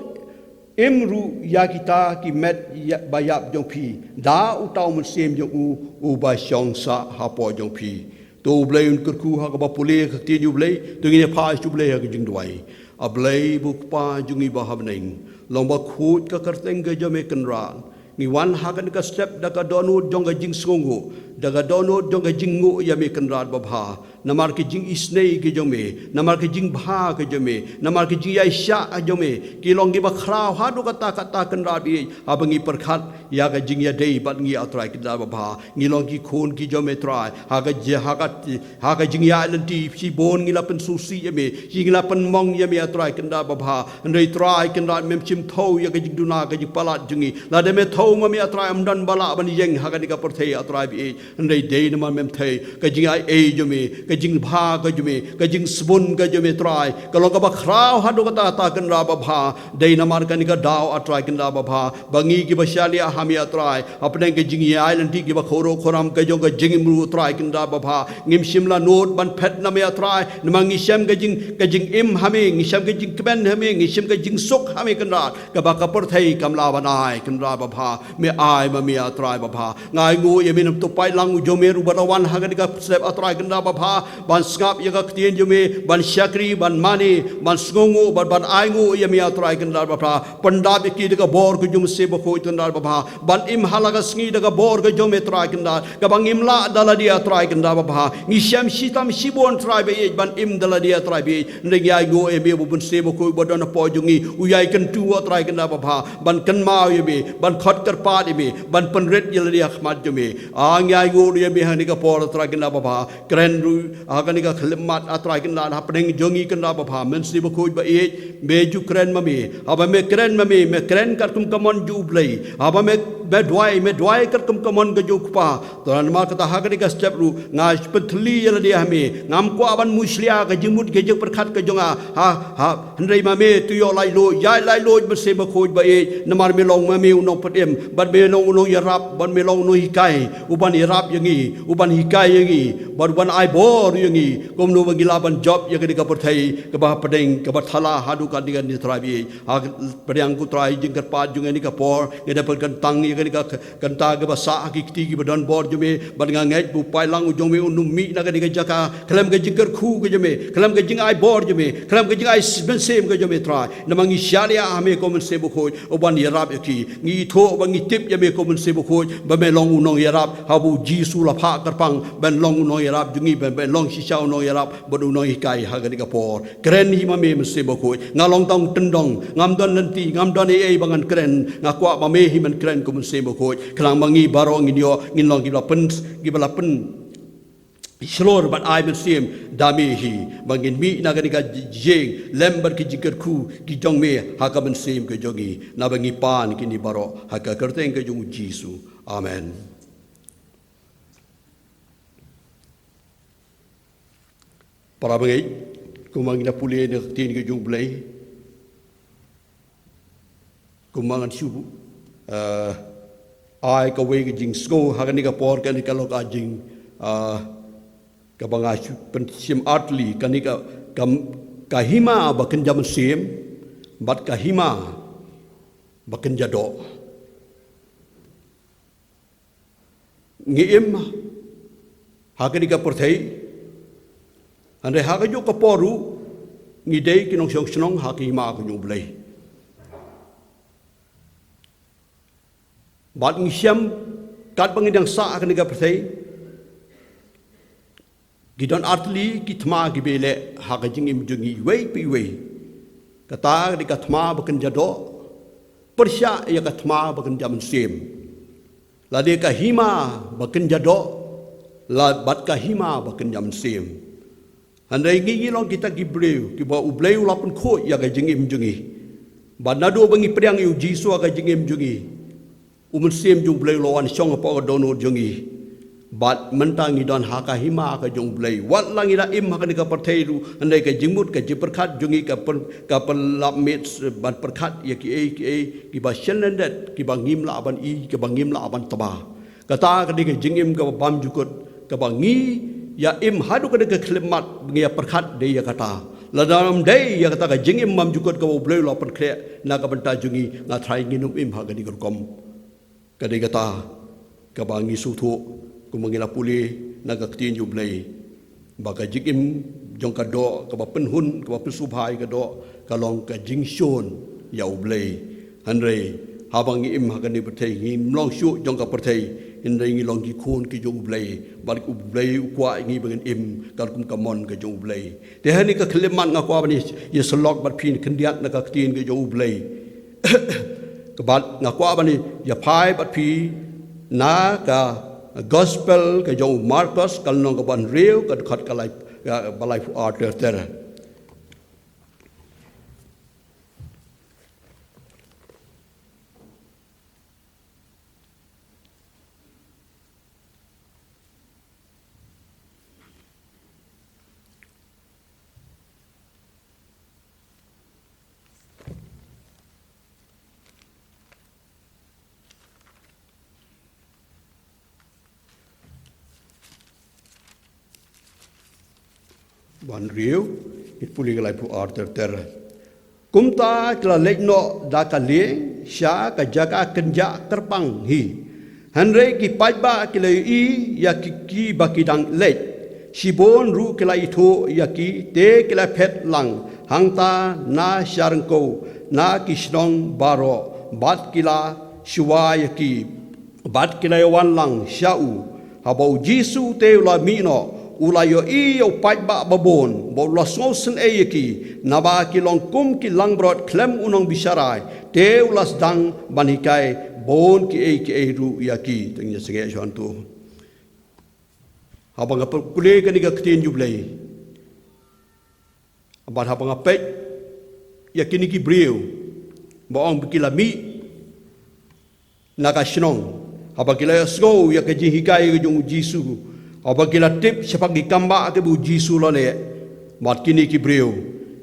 im ruh ïa kita ki met ïa, ba ïap jong phi da uta u mynsiem jong u uba shong sah hapoh jong phi. To U Blei un kyrkhu ha kaba pule ka ktien U Blei, to ngin ïa phai sha U Blei ha ka jingduwai. A Blei bad Kpa jong ngi ba ha bneng, long ba khuid ka kyrteng ka jong me Kynrad. Ngi wan ha kane ka step da ka dohnud jong ka jingsngewnguh, da ka dohnud jong ka jingnguh ïa me Kynrad babha. Namar ka jingisynei ka jong me, namar ka jingbha ka jong me, namar ka jingïaishah ka jong me, ki long kiba khraw haduh katta katta Kynrad baieit, haba ngi pyrkhat ïa ka jingïadei bad ngi A Trai Kynrad babha, ngi long ki khun ki jong me Trai, ha ka ji-, ha ka, ha ka jingïaid lynti shibun ngi la pynsngewsih ïa me, ngi la pynmong ïa me A Trai Kynrad babha, hynrei Trai Kynrad mem shim thew ïa ka jingduna ka jingpalat jong ngi, lada me thew ma me A Trai ym don ba lah ban ïeng ha kane ka pyrthei A Trai baieit. Hynrei dei namar mem thei, ka jingaiei jong me, ka jingbha ka jong me, ka jingsbun ka jong me Trai, ka long kaba khraw haduh katta katta Kynrad babha, dei namar kane ka daw A Trai Kynrad babha, ba ngi kiba shaniah ha me A Trai, hapdeng ka jingïaid lynti kiba khrawruh khrawram ka jong ka jingim ruh Trai Kynrad babha, ngim shym la nud ban phet na me A Trai, namar ngi shem ka jing, ka jingim ha me, ngi shem ka jingkmen ha me, ngi shem ka jingsuk ha me Kynrad, kaba ka pyrthei kam lah ban ai Kynrad babha. Me ai ma me A Trai babha. Nga ainguh ïa me na u paidlang u jong me ruh ba la wan ha kane ka step A Trai Kynrad babha, ban sngap ïa ka ktien jong me, ban shakri, ban mane, ban sngewnguh, ban, ban ainguh ïa me A Trai Kynrad babha. Pyndap ïa ki da ka bor ka jong u Mynsiem Bakhuid Kynrad babha, ban im ha la ka sngi da ka bor ka jong me Trai Kynrad, kaba ngim lah da lade A Trai Kynrad babha. Ngi shem shitam shibun Trai baieit ban im da lade A Trai baieit. Hynrei ngi ainguh ïa me ba u Mynsiem Bakhuid ba don hapoh jong ngi u ïai kyntu A Trai Kynrad babha, ban kynmaw ïa me, ban khot kyrpad ïa me, ban pynrit ïa lade ha khmat jong me. A ngi ainguh ïa me ha kane ka por A Trai Kynrad babha. Kren ruh ha kane ka khyllipmat A Trai Kynrad hapdeng jong ngi Kynrad babha. Mynsiem Bakhuid baieit, me ju kren ma me. Haba me kren ma me, me kren katkum ka mon jong u Blei. Haba me, me duwai, me duwai katkum ka mon ka jong u Kpa. To namar kata ha kane ka step ruh nga pynthylli ïa lade ha me, ngam kwah ban mushlia ka jingmut ka jingpyrkhat ka jong nga. Ha, ha, hynrei ma me to ïoh laitluid, ïaid laitluid Mynsiem Bakhuid baieit, namar me long ma me u nongpynim, bad me long u nongïarap, bad me long u nonghikai, u ban ïarap ïa ngi, u ban hikai ïa ngi, bad u ban ai bor ïa ngi, kumno ba ngi lah ban jop ïa kane ka pyrthei kaba hapdeng, kaba thala haduh katne katne Trai baieit. Ha pdiang ko Trai jingkyrpad jong ngi ha kane ka por, ngi da pynkyntang ïa kane ka kynta kaba sah ha ki kti kiba don bor jong me, bad nga ngeit ba u paidlang u jong me un ym mih na kane ka jaka khlem ka jingkyrkhu ka jong me, khlem ka jingai bor jong me, khlem ka jingai mynsiem ka jong me Trai. Namar ngi shaniah ha me ko Mynsiem Bakhuid, u ban ïarap ïa ki. Ngi ithuh ngi tip ïa me ko Mynsiem Bakhuid, ba me long u nongïarap, haba u Jisu u la phah kyrpang ban long u nongïarap jong ngi, ban, ban long shisha u nongïarap bad u nonghikai ha kane ka por. Kren hi ma me Mynsiem Bakhuid. Nga long tang u tyndong, ngam don lynti, ngam don ei ei ba ngan kren. Nga kwah ba me hi men kren ko Mynsiem Bakhuid. Khnang ba ngi baroh ngin ïoh, ngin long kiba la pyn, kiba la pynshlur bad ai mynsiem da me hi, ba ngin mih na kane ka jing lem bad ki jingkyrkhu ki jong me ha ka mynsiem ka jong ngi. Naba ngi pan kine baroh ha ka kyrteng ka jong u Jisu. Amen. Para bangeit, kumba ngi la pule na ka ktien ka jong u Blei, kumba ngan shu, eh, ai kawei ka jingsngew ha kane ka por, kane ka long ka jing, eh, kaba nga shu pynshim artylli, kane ka, ka, ka hima ba kynja mynsiem bad ka hima ba kynja doh. Ngi im ha kane ka pyrthei, hynrei ha kajuh ka por ruh ngi dei ki nongshong shnong ha ka hima ka jong u Blei. Bad ngi shem katba ngi dang sah ha kane ka pyrthei, ki don artylli ki thma kiba leh ha ka jingim jong ngi iwei pa iwei. Kata ka dei ka thma ba kynja doh pyrshah ïa ka thma ba kynja mynsiem. Lane ka hima ba kynja doh, la bad ka hima ba kynja mynsiem. Hynrei ngi ngi long kita ki briew kiba u Blei u la pynkhuid ïa ka jingim jong ngi. Bad naduh ba ngi pdiang ïa u Jisu ha ka jingim jong ngi, u Mynsiem jong u Blei u la wan shong hapoh ka dohnud jong ngi. Bad mynta ngi don ha ka hima ka jong u Blei. Wat la ngi la im ha kane ka pyrthei ruh, hynrei ka jingmut ka jingpyrkhat jong ngi ka pyn, ka pynlap miet ban pyrkhat ïa kiei kiei kiba shen lyndet, kiba ngim lah ban i, kiba ngim lah ban tba. Kata ka dei ka jingim kaba bymjukut, kaba ngi ïa im haduh ka dei ka khyllipmat, ngi ïa pyrkhat dei ïa kata. Lada ym dei ïa kata ka jingim bymjukut kaba u Blei u la pynkhreh na ka bynta jong ngi, nga tharai ngin ym im ha kane ka rukom. Ka dei kata kaba ngi sngewthuh, kumba ngi la pule na ka ktien jong u Blei, ba ka jingim jong ka doh, kaba pynhun, kaba pynsngewbha ïa ka doh, ka long ka jingshun ïa u Blei. Hynrei haba ngi im ha kane ka pyrthei, ngim long shuh jong ka pyrthei, hynrei ngi long ki khun ki jong u Blei. Bad u Blei u kwah ïa ngi ba ngin im katkum ka mon ka jong u Blei. Te ha kane ka khyllipmat nga kwah ban ïasyllok bad phi khyndiat na ka ktien ka jong u Blei. Bad nga kwah ban ïaphai bad phi na ka Gospel ka jong u Markos, ka lynnong kaba hynriew, ka dkhot ka lai, kaba laiphew ar ter ter. Ba hynriew, ngin pule ka laiphew ar ter ter. Kumta ki la leit noh da ka lieng sha ka jaka kynjah kyrpang hi. Hynrei ki paidbah ki la ïohi ïa ki, kiba ki dang leit. Shibun ruh ki la ithuh ïa ki, te ki la phet lang hangta na sharyngkew na ki shnong baroh, bad ki la shuwa ïa ki, bad ki la ïawan lang sha u. Haba u Jisu te u la mih noh, u la ïohi ïa u paidbah babun, bad u la sngewsynei ïa ki, naba ki long kum ki langbrot khlem u nongbishara, te u la sdang ban hikai bun kiei kiei ruh ïa ki. Te ngin ïa sngewsynei shwa hangto. Haba nga pule kane ka ktien jong u Blei, bad haba nga peit ïa kine ki briew, ba ong ba ki la mih na ka shnong, haba ki la ïohsngew ïa ka jinghikai ka jong u Jisu, haba ki la tip shaphang ki kambah kiba u Jisu u la leh, bad kine ki briew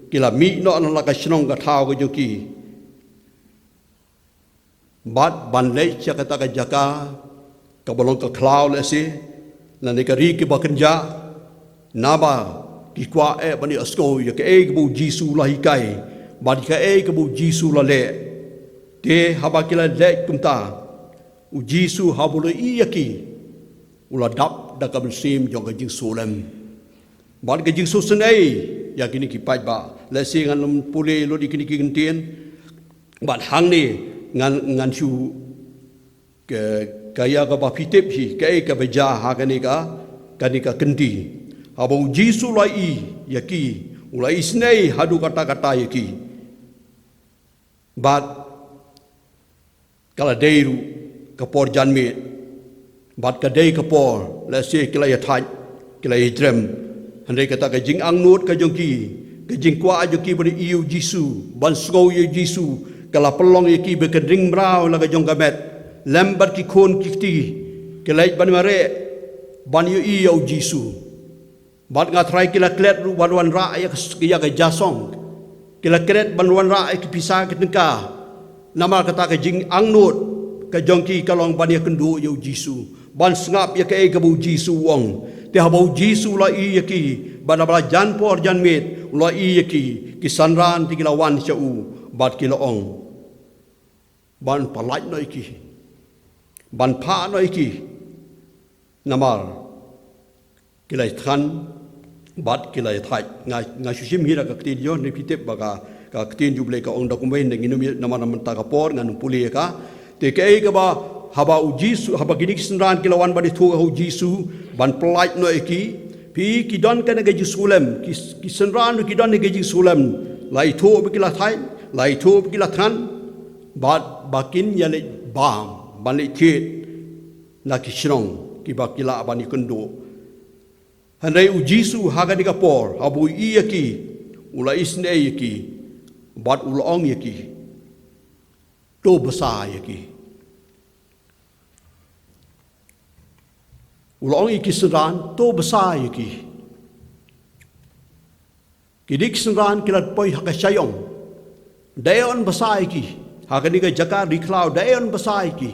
ki la mih noh na la ka shnong, ka thaw ka jong ki. Bad ban leit sha kata ka jaka kaba long ka khlaw lehse, lane ka ri kaba kynjah, naba ki kwah eh ban ïohsngew ïa kaei kaba u Jisu u la hikai, bad kaei kaba u Jisu u la leh. Te haba ki la leit kumta, u Jisu haba u la ïohi ïa ki, u la dap da ka mynsiem jong ka jingsngewlem bad ka jingsngewsynei ïa kine ki paidbah. Lehse ngan ym pule lut ïa kine ki kyntien, bad hangne ngan, ngan shu Ka, ka ïa kaba phi tip hi, kaei kaba jia ha kane ka, kane ka kynti. Haba u Jisu u la ïohi ïa ki, u la isynei haduh katta katta ïa ki. Bad ka la dei ruh ka por janmiet. Bad ka dei ka por, lehse ki la ïathait, ki la ïajrem. Hynrei kata ka jingangnud ka jong ki, ka jingkwah jong ki ban ïohi ïa u Jisu, ban sngew ïa u Jisu, ka la pynlong ïa ki ba kin ring mraw la ka jong ka met. Lem bad ki khun ki kti, ki leit ban mareh, ban ïohi ïa u Jisu. Bad nga tharai ki la klet ruh ban wanrah ïa ka, ïa ka jingïaseng. Ki la klet ban wanrah ïa ki pisa ki tyngka. Namar kata ka jingangnud ka jong ki ka long ban ïakynduh ïa u Jisu, ban sngap ïa kaei kaba u Jisu u ong. Te haba u Jisu u la ïohi ïa ki, bad haba la jan por janmiet, u la ïohi ïa ki, ki synran te ki la wan sha u, bad ki la ong, ban pyllait noh ïa ki, ban phah noh ïa ki. Namar ki la ïathngan bad ki la ïathait. Nga, nga shu shim hi da ka ktien Ïoannis, phi tip ba ka, ka ktien jong U Blei ka ong da kumne, ngi nym, namar mynta ka por ngan ym pule ïa ka. Te kaei kaba, haba u Jisu, haba kine ki synran ki la wan ban ïathuh ha u Jisu, ban pyllait noh ïa ki. Phi, ki don kane ka jingsngewlem, ki, ki synran ki don kane ka jingsngewlem. La ïathuh ba ki la thait, la ïathuh ba ki la thngan, bad ba kin ïaleit bam, ban leit thied na ki shnong kiba ki lah ban ïakynduh. Hynrei u Jisu ha kane ka por, haba u ïohi ïa ki, u la isynei ïa ki, bad u la ong ïa ki, to bsa ïa ki. U la ong ïa ki synran, to bsa ïa ki. Kine ki synran ki la poi ha ka shaïong. Da ei yn bsa ïa ki? Ha kane ka jaka ri khlaw, da ei yn bsa ïa ki?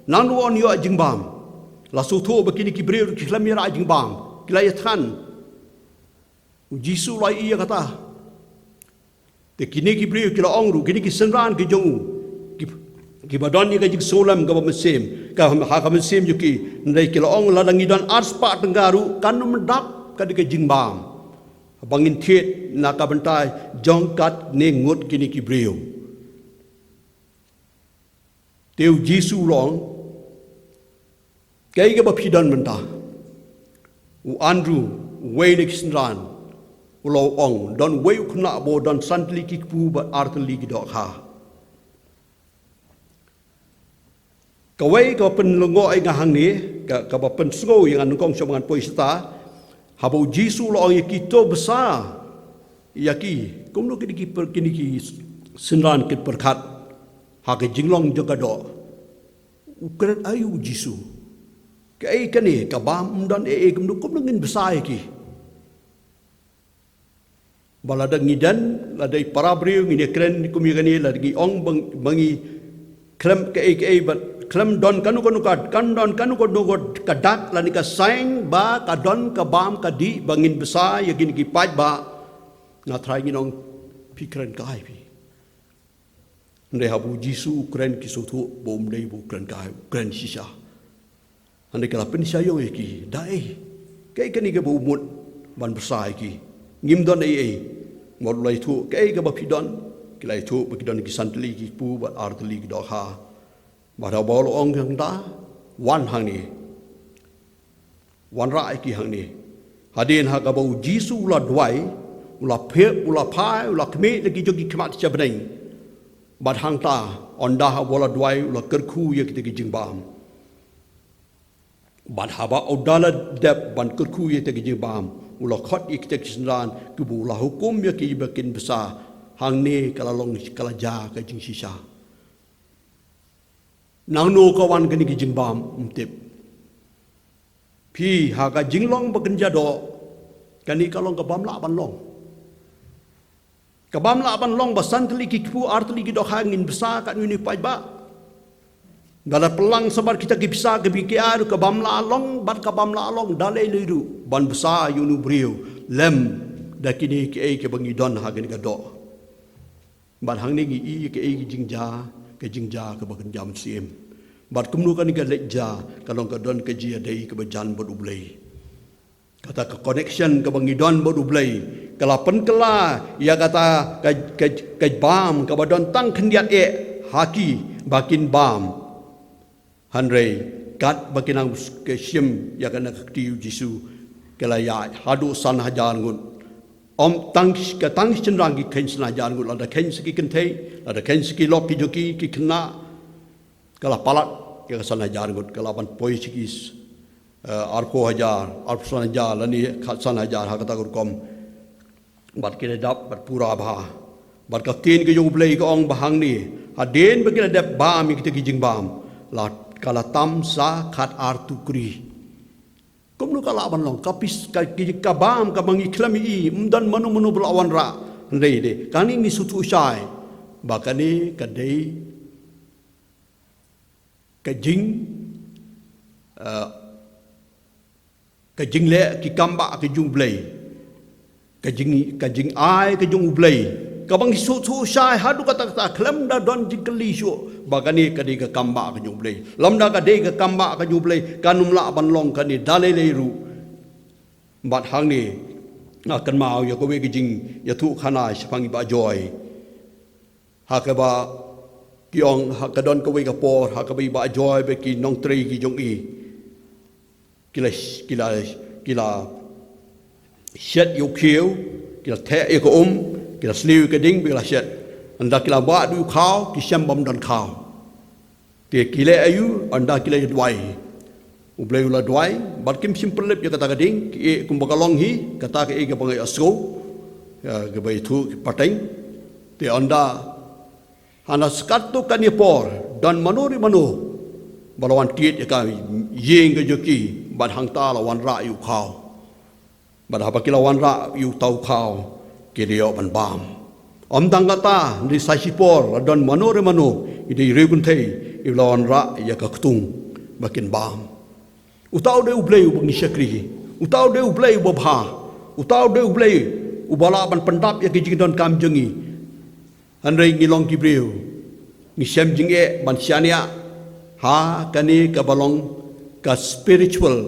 Nangno yn ïoh jingbam? La sngewthuh ba kine ki briew ki khlem ïarah jingbam, ki la ïathngan. U Jisu u la ïohi ïa kata. Te kine ki briew ki la ong ruh, kine ki synran ki jong u, ki, kiba don ïa ka jingsngewlem kaba mynsiem, ka, ha ka mynsiem jong ki, hynrei ki la ong, lada ngi don arspah tyngka ruh, kan ym dap kane ka jingbam ba ngin thied na ka bynta jong katne ngut kine ki briew. Te u Jisu u la ong, kaei kaba phi don mynta? U Andrew, uwei na ki synran, u la ong, don uwei u khynnah ba u don san tylli ki kpu bad ar tylli ki dohkha. Kawei kaba pynlyngngoh ïa nga hangne, ka, kaba pynsngew ïa nga nyngkong shuwa ba ngan poi shata, haba u Jisu u la ong ïa ki, to bsa ïa ki, kumno kine ki pyn-, kine ki synran kin pyrkhat ha ka jinglong jong ka doh? U kren aïu u Jisu? Kaei kane, ka bam ym don ei ei, kumno, kumno ngin bsa ïa ki? Ba lada ngi don, lada i para briew ngin ïakren kum ïa kane, lada ngi ong ba ngi, ba ngi khlem kaei kaei, ba khlem don kano kano ka, kan don kano kano ka dak lane ka sign ba ka don ka bam ka dih ba ngin bsa ïa kine ki paidbah, nga tharai ngin ong, phi kren kai phi. Hynrei haba u Jisu u kren, ki sngewthuh ba um dei ba u kren kai, u kren shisha. Hynrei ki la pynshai ïa ki, da ei, kaei kane kaba u mut ban bsa ïa ki? Ngim don ei ei. Namar u la ïathuh kaei kaba phi don. Ki la ïathuh ba ki don ki san tylli ki kpu bad ar tylli ki dohkha. Bad haba u la ong hangta, wan hangne. Wanrah ïa ki hangne. Hadien ha kaba u Jisu u la duwai, u la phai, u la phai, u la khmih na ki jong ki khmat sha bneng. Bad hangta, ynda haba u la duwai, u la kyrkhu ïa kita ki jingbam. Bad haba u da la dep ban kyrkhu ïa kita ki jingbam, u la khot ïa kita ki synran, kiba u la hukum ïa ki ba kin bsa. Hangne ka la long, ka la jia ka jingshisha. Nangno ka wan kane ka jingbam, ym tip. Phi, ha ka jinglong ba kynja doh, kane ka long ka bym lah ban long. Ka bym lah ban long ba san tylli ki kpu, ar tylli ki dohkha ngin bsa katne une u paidbah. Ba la pynlang shabar kita ki pisa kiba ki ai ruh, ka bym lah long, bad ka bym lah long da lei lei ruh ban bsa ïa une u briew lem da kine kiei kiba ngi don ha kane ka doh. Bad hangne ngi i kaei ka jingjia, ka jingjia kaba kynja mynsiem. Bad kumno kane ka leit jia, ka long ka don ka jingïadei kaba jan bad U Blei. Kata ka connection kaba ngi don bad U Blei, ka la pynkylla ïa kata ka, ka, ka bam kaba don tang khyndiat eh ha ki ba kin bam. Hynrei katba ki nang shim ïa kane ka kti u Jisu, ki la ïaid haduh san hajar ngut. Ym tang, ka tang shynrang ki kheiñ san hajar ngut, lada kheiñ sa ki kynthei, lada kheiñ sa ki lok ki jong ki, ki khynnah, ka la palat ïa ka san hajar ngut, ka la ban poi sha ki, eh, arphew hajar, arphew san hajar, lane khatsan hajar, ha kata ka rukom. Bad ki la dap, bad pura bha. Bad ka ktien ka jong U Blei ka ong ba hangne, hadien ba ki la dep bam ïa kita ki jingbam, la, ka la tam sa khat ar tukri. Kumno ka lah ban long, ka pis, ka, ki, ka bam, kaba ngi khlem ïohi, ym don mano mano ba la wanrah. Hynrei de, kane ngi sngewthuh shai ba kane ka dei ka jing, eh, ka jingleh ki kam bah ka jong U Blei. Ka jing, ka jingai ka jong U Blei, kaba ngi sngewthuh shai haduh katta katta, khlem da don jingkylli shuh ba kane ka dei ka kam bah ka jong U Blei. Lymda ka dei ka kam bah ka jong U Blei, kan ym lah ban long kane da lei lei ruh. Bad hangne nga kynmaw ïa kawei ka jingïathuhkhana shaphang i Bah Joy, ha kaba ki ong, ha ka don kawei ka por ha kaba i Bah Joy bad ki nongtrei ki jong i, ki la, ki la, ki la shet ïa u khiew, ki la theh ïa ka um, ki la sliew ïa ka ding, bad ki la shet. Ynda ki la wad ïa u khaw, ki shem bym don khaw. Te ki leh aïu? Ynda ki la duwai, U Blei u la duwai, bad kim shym pynlip ïa kata ka ding, ki ïeh kumba ka long hi, kata kaei kaba nga ïohsngew, ïa, kaba ïathuh ki pateng. Te ynda hana skat katto katne por, don mano re mano ba la wan tied ïa ka ïing ka jong ki, bad hangta la wanrah ïa u khaw. Bad haba ki la wanrah ïa uta u khaw, ki la ïoh ban bam. Ym tang kata, hynrei sa shipor la don mano re mano, i dei riewkynthei, i la wanrah ïa ka ktung ba kin bam. Uta u dei U Blei uba ngi shakri. Uta u dei U Blei uba bha. Uta u dei U Blei uba lah ban pyndap ïa ki jingdonkam jong ngi. Hynrei ngi long ki briew, ngi shem jingeh ban shaniah ha kane kaba long ka spiritual,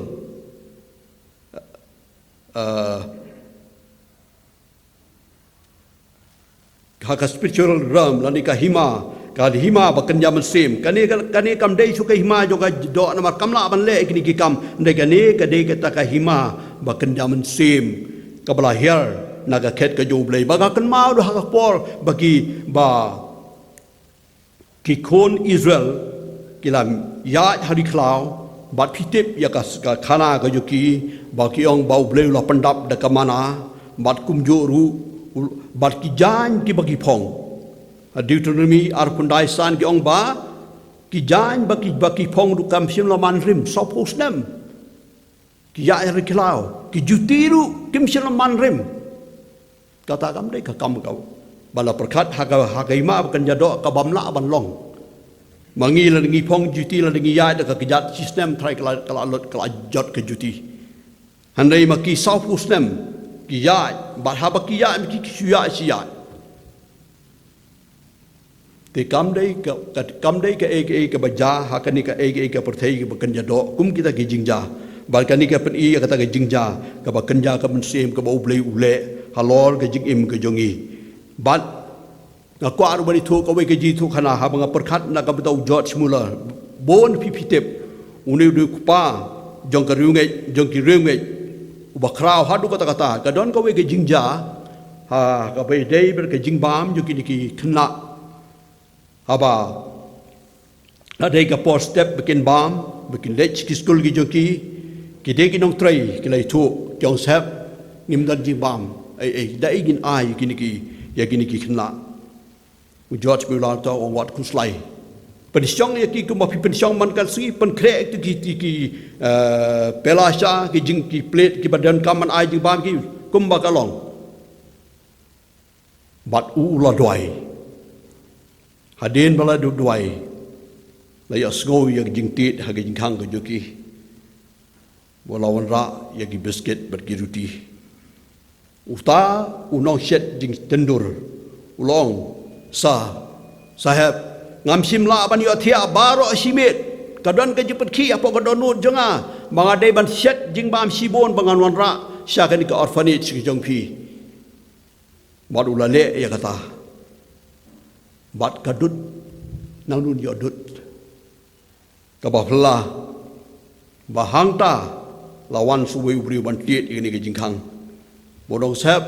eh, ha ka spiritual realm, lane ka hima, ka hima ba kynja mynsiem. Kane, kane kam dei shuh ka hima jong ka doh, namar kam lah ban leh kine ki kam. Hynrei kane ka dei kata ka hima ba kynja mynsiem, kaba la hiar na ka khet ka jong U Blei. Ba nga kynmaw ruh ha ka por ba ki, ba ki khun Israel ki la ïaid ha ri khlaw, bad phi tip ïa ka, ka khana ka jong ki, ba ki ong ba U Blei u la pyndap da ka mana, bad kumjuh ruh, u, bad ki jaiñ kiba ki phong. Ha Deuteronomi arphew khyndai san ki ong ba ki jaiñ ba ki, ba ki phong ruh kam shym la man rim, sawphew snem. Ki ïaid ha ri khlaw, ki juti ruh kim shym la man rim. Kata kam dei ka kam kaba la pyrkhat ha ka, ha ka hima ba kynja doh, ka bym lah ban long. Ma ngi lada ngi phong juti, lada ngi ïaid da ka kjat shi snem trai ka la, ka la lut, ka la jot ka juti. Hynrei ma ki sawphew snem ki ïaid, bad haba ki ïaid ma ki, ki shu ïaid shi ïaid. Te kam dei ka, ka, kam dei kaei kaei kaba jia ha kane kaei kaei ka pyrthei kaba kynja doh kum kita ki jingjia. Bad kane ka pyni ïa kata ka jingjia kaba kynja ka mynsiem kaba U Blei u leh halor ka jingim ka jong ngi. Bad nga kwah ruh ban ïathuh kawei ka jingïathuhkhana haba nga pyrkhat na ka bynta u George Muller. Bun phi phi tip, une u dei u kpa jong ka riewngeit, jong ki riewngeit, uba khraw haduh katta katta. Ka don kawei ka jingjia ha kaba ïadei bad ka jingbam jong kine ki khynnah. Haba la dei ka por step ba kin bam, ba kin leit sha ki skul ki jong ki, ki dei ki nongtrei, ki la ïathuh, ki ong, "Sahep, ngim don jingbam ei ei, da ei ngin ai ïa kine ki, ïa kine ki khynnah." U George Muller u ong, "Wat khuslai. Pynshong ïa ki kumba phi pynshong man ka sngi, pynkhreh ïa ki, ki, ki, eh, pela sha, ki jing, ki plate kiba donkam ban ai jingbam ki, kumba ka long." Bad u, u la duwai. Hadien ba la duwai, la ïohsngew ïa ka jingtied ha ka jingkhang ka jong ki. Ba la wanrah ïa ki biskit bad ki ruti. Uta u nongshet jingtyndur u la ong, "Sa, Sahep, ngam shym lah ban ïohthiah baroh shi miet. Ka don ka jingpynkhih hapoh ka dohnud jong nga ba nga dei ban shet jingbam shibun ba ngan wanrah sha kane ka orphanage ka jong phi." Bad u la leh ïa kata. Bad ka dud, nangno ïoh dud? Kaba phylla, ba hangta la wan sa uwei u briew ban tied ïa kane ka jingkhang. Ba u ong, Sep,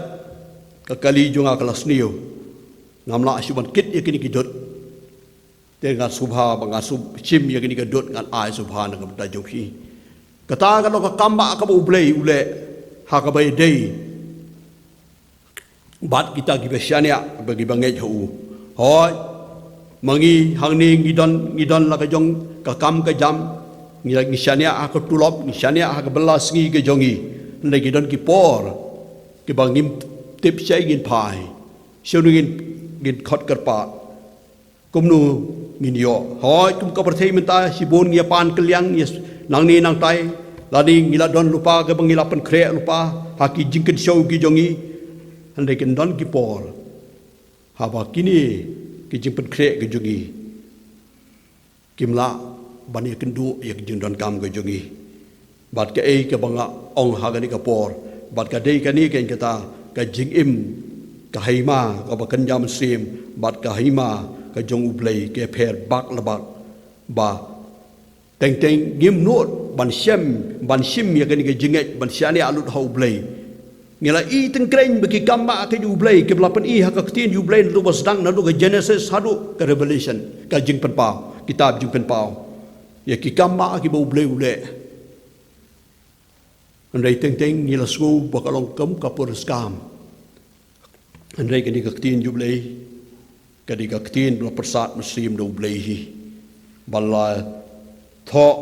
ka kali jong nga ka la sniew. Ngam lah shuh ban kit ïa kine ki dud. Te nga sngewbha ba nga shu shim ïa kane ka dud, ngan ai sngewbha na ka bynta jong phi. Kata ka long ka kam ba kaba U Blei u leh ha kaba ïadei bad kita kiba shaniah, ba kiba ngeit ha u. Hooid, ma ngi hangne ngi don, ngi don la ka jong ka kam ka jam, ngi, ngi shaniah ha ka tulop, ngi shaniah ha ka bylla sngi ka jong ngi. Hynrei ngi don ki por kiba ngim tip shaei ngin phai, shano ngin, ngin khot kyrpad. Kumno ngin ïoh? Hooid, kum ka pyrthei mynta shibun ngi ïa pan kylliang, ngi ïa s-, nangne nangtai, lane ngi la don lypa kaba ngi la pynkhreh lypa ha ki jingkynshew ki jong ngi. Hynrei kin don ki por haba kine ki jingpynkhreh ki jong ngi kim lah ban ïakynduh ïa ki jingdonkam ki jong ngi. Bad kaei kaba nga ong ha kane ka por, bad ka dei kane, kane kata ka jingim, ka hima kaba kynja mynsiem bad ka hima ka jong U Blei ka pher bak la bak. Ba teng teng ngim nud ban shem, ban shim ïa kane ka jingngeit ban shaniah lut ha U Blei. Ngi la i tyngkreiñ ba ki kam ba ka jong U Blei kiba la pyni ha ka ktien U Blei, naduh ba sdang, naduh ka Genesis haduh ka Revelation, ka Jingpynpaw, kitab Jingpynpaw. Ïa ki kam ba kiba U Blei u leh. Hynrei teng teng ngi la sngew ba ka long kum ka puriskam. Hynrei kane ka ktien U Blei ka dei ka ktien ba la pyrsad mynsiem da U Blei hi. Ba la thoh,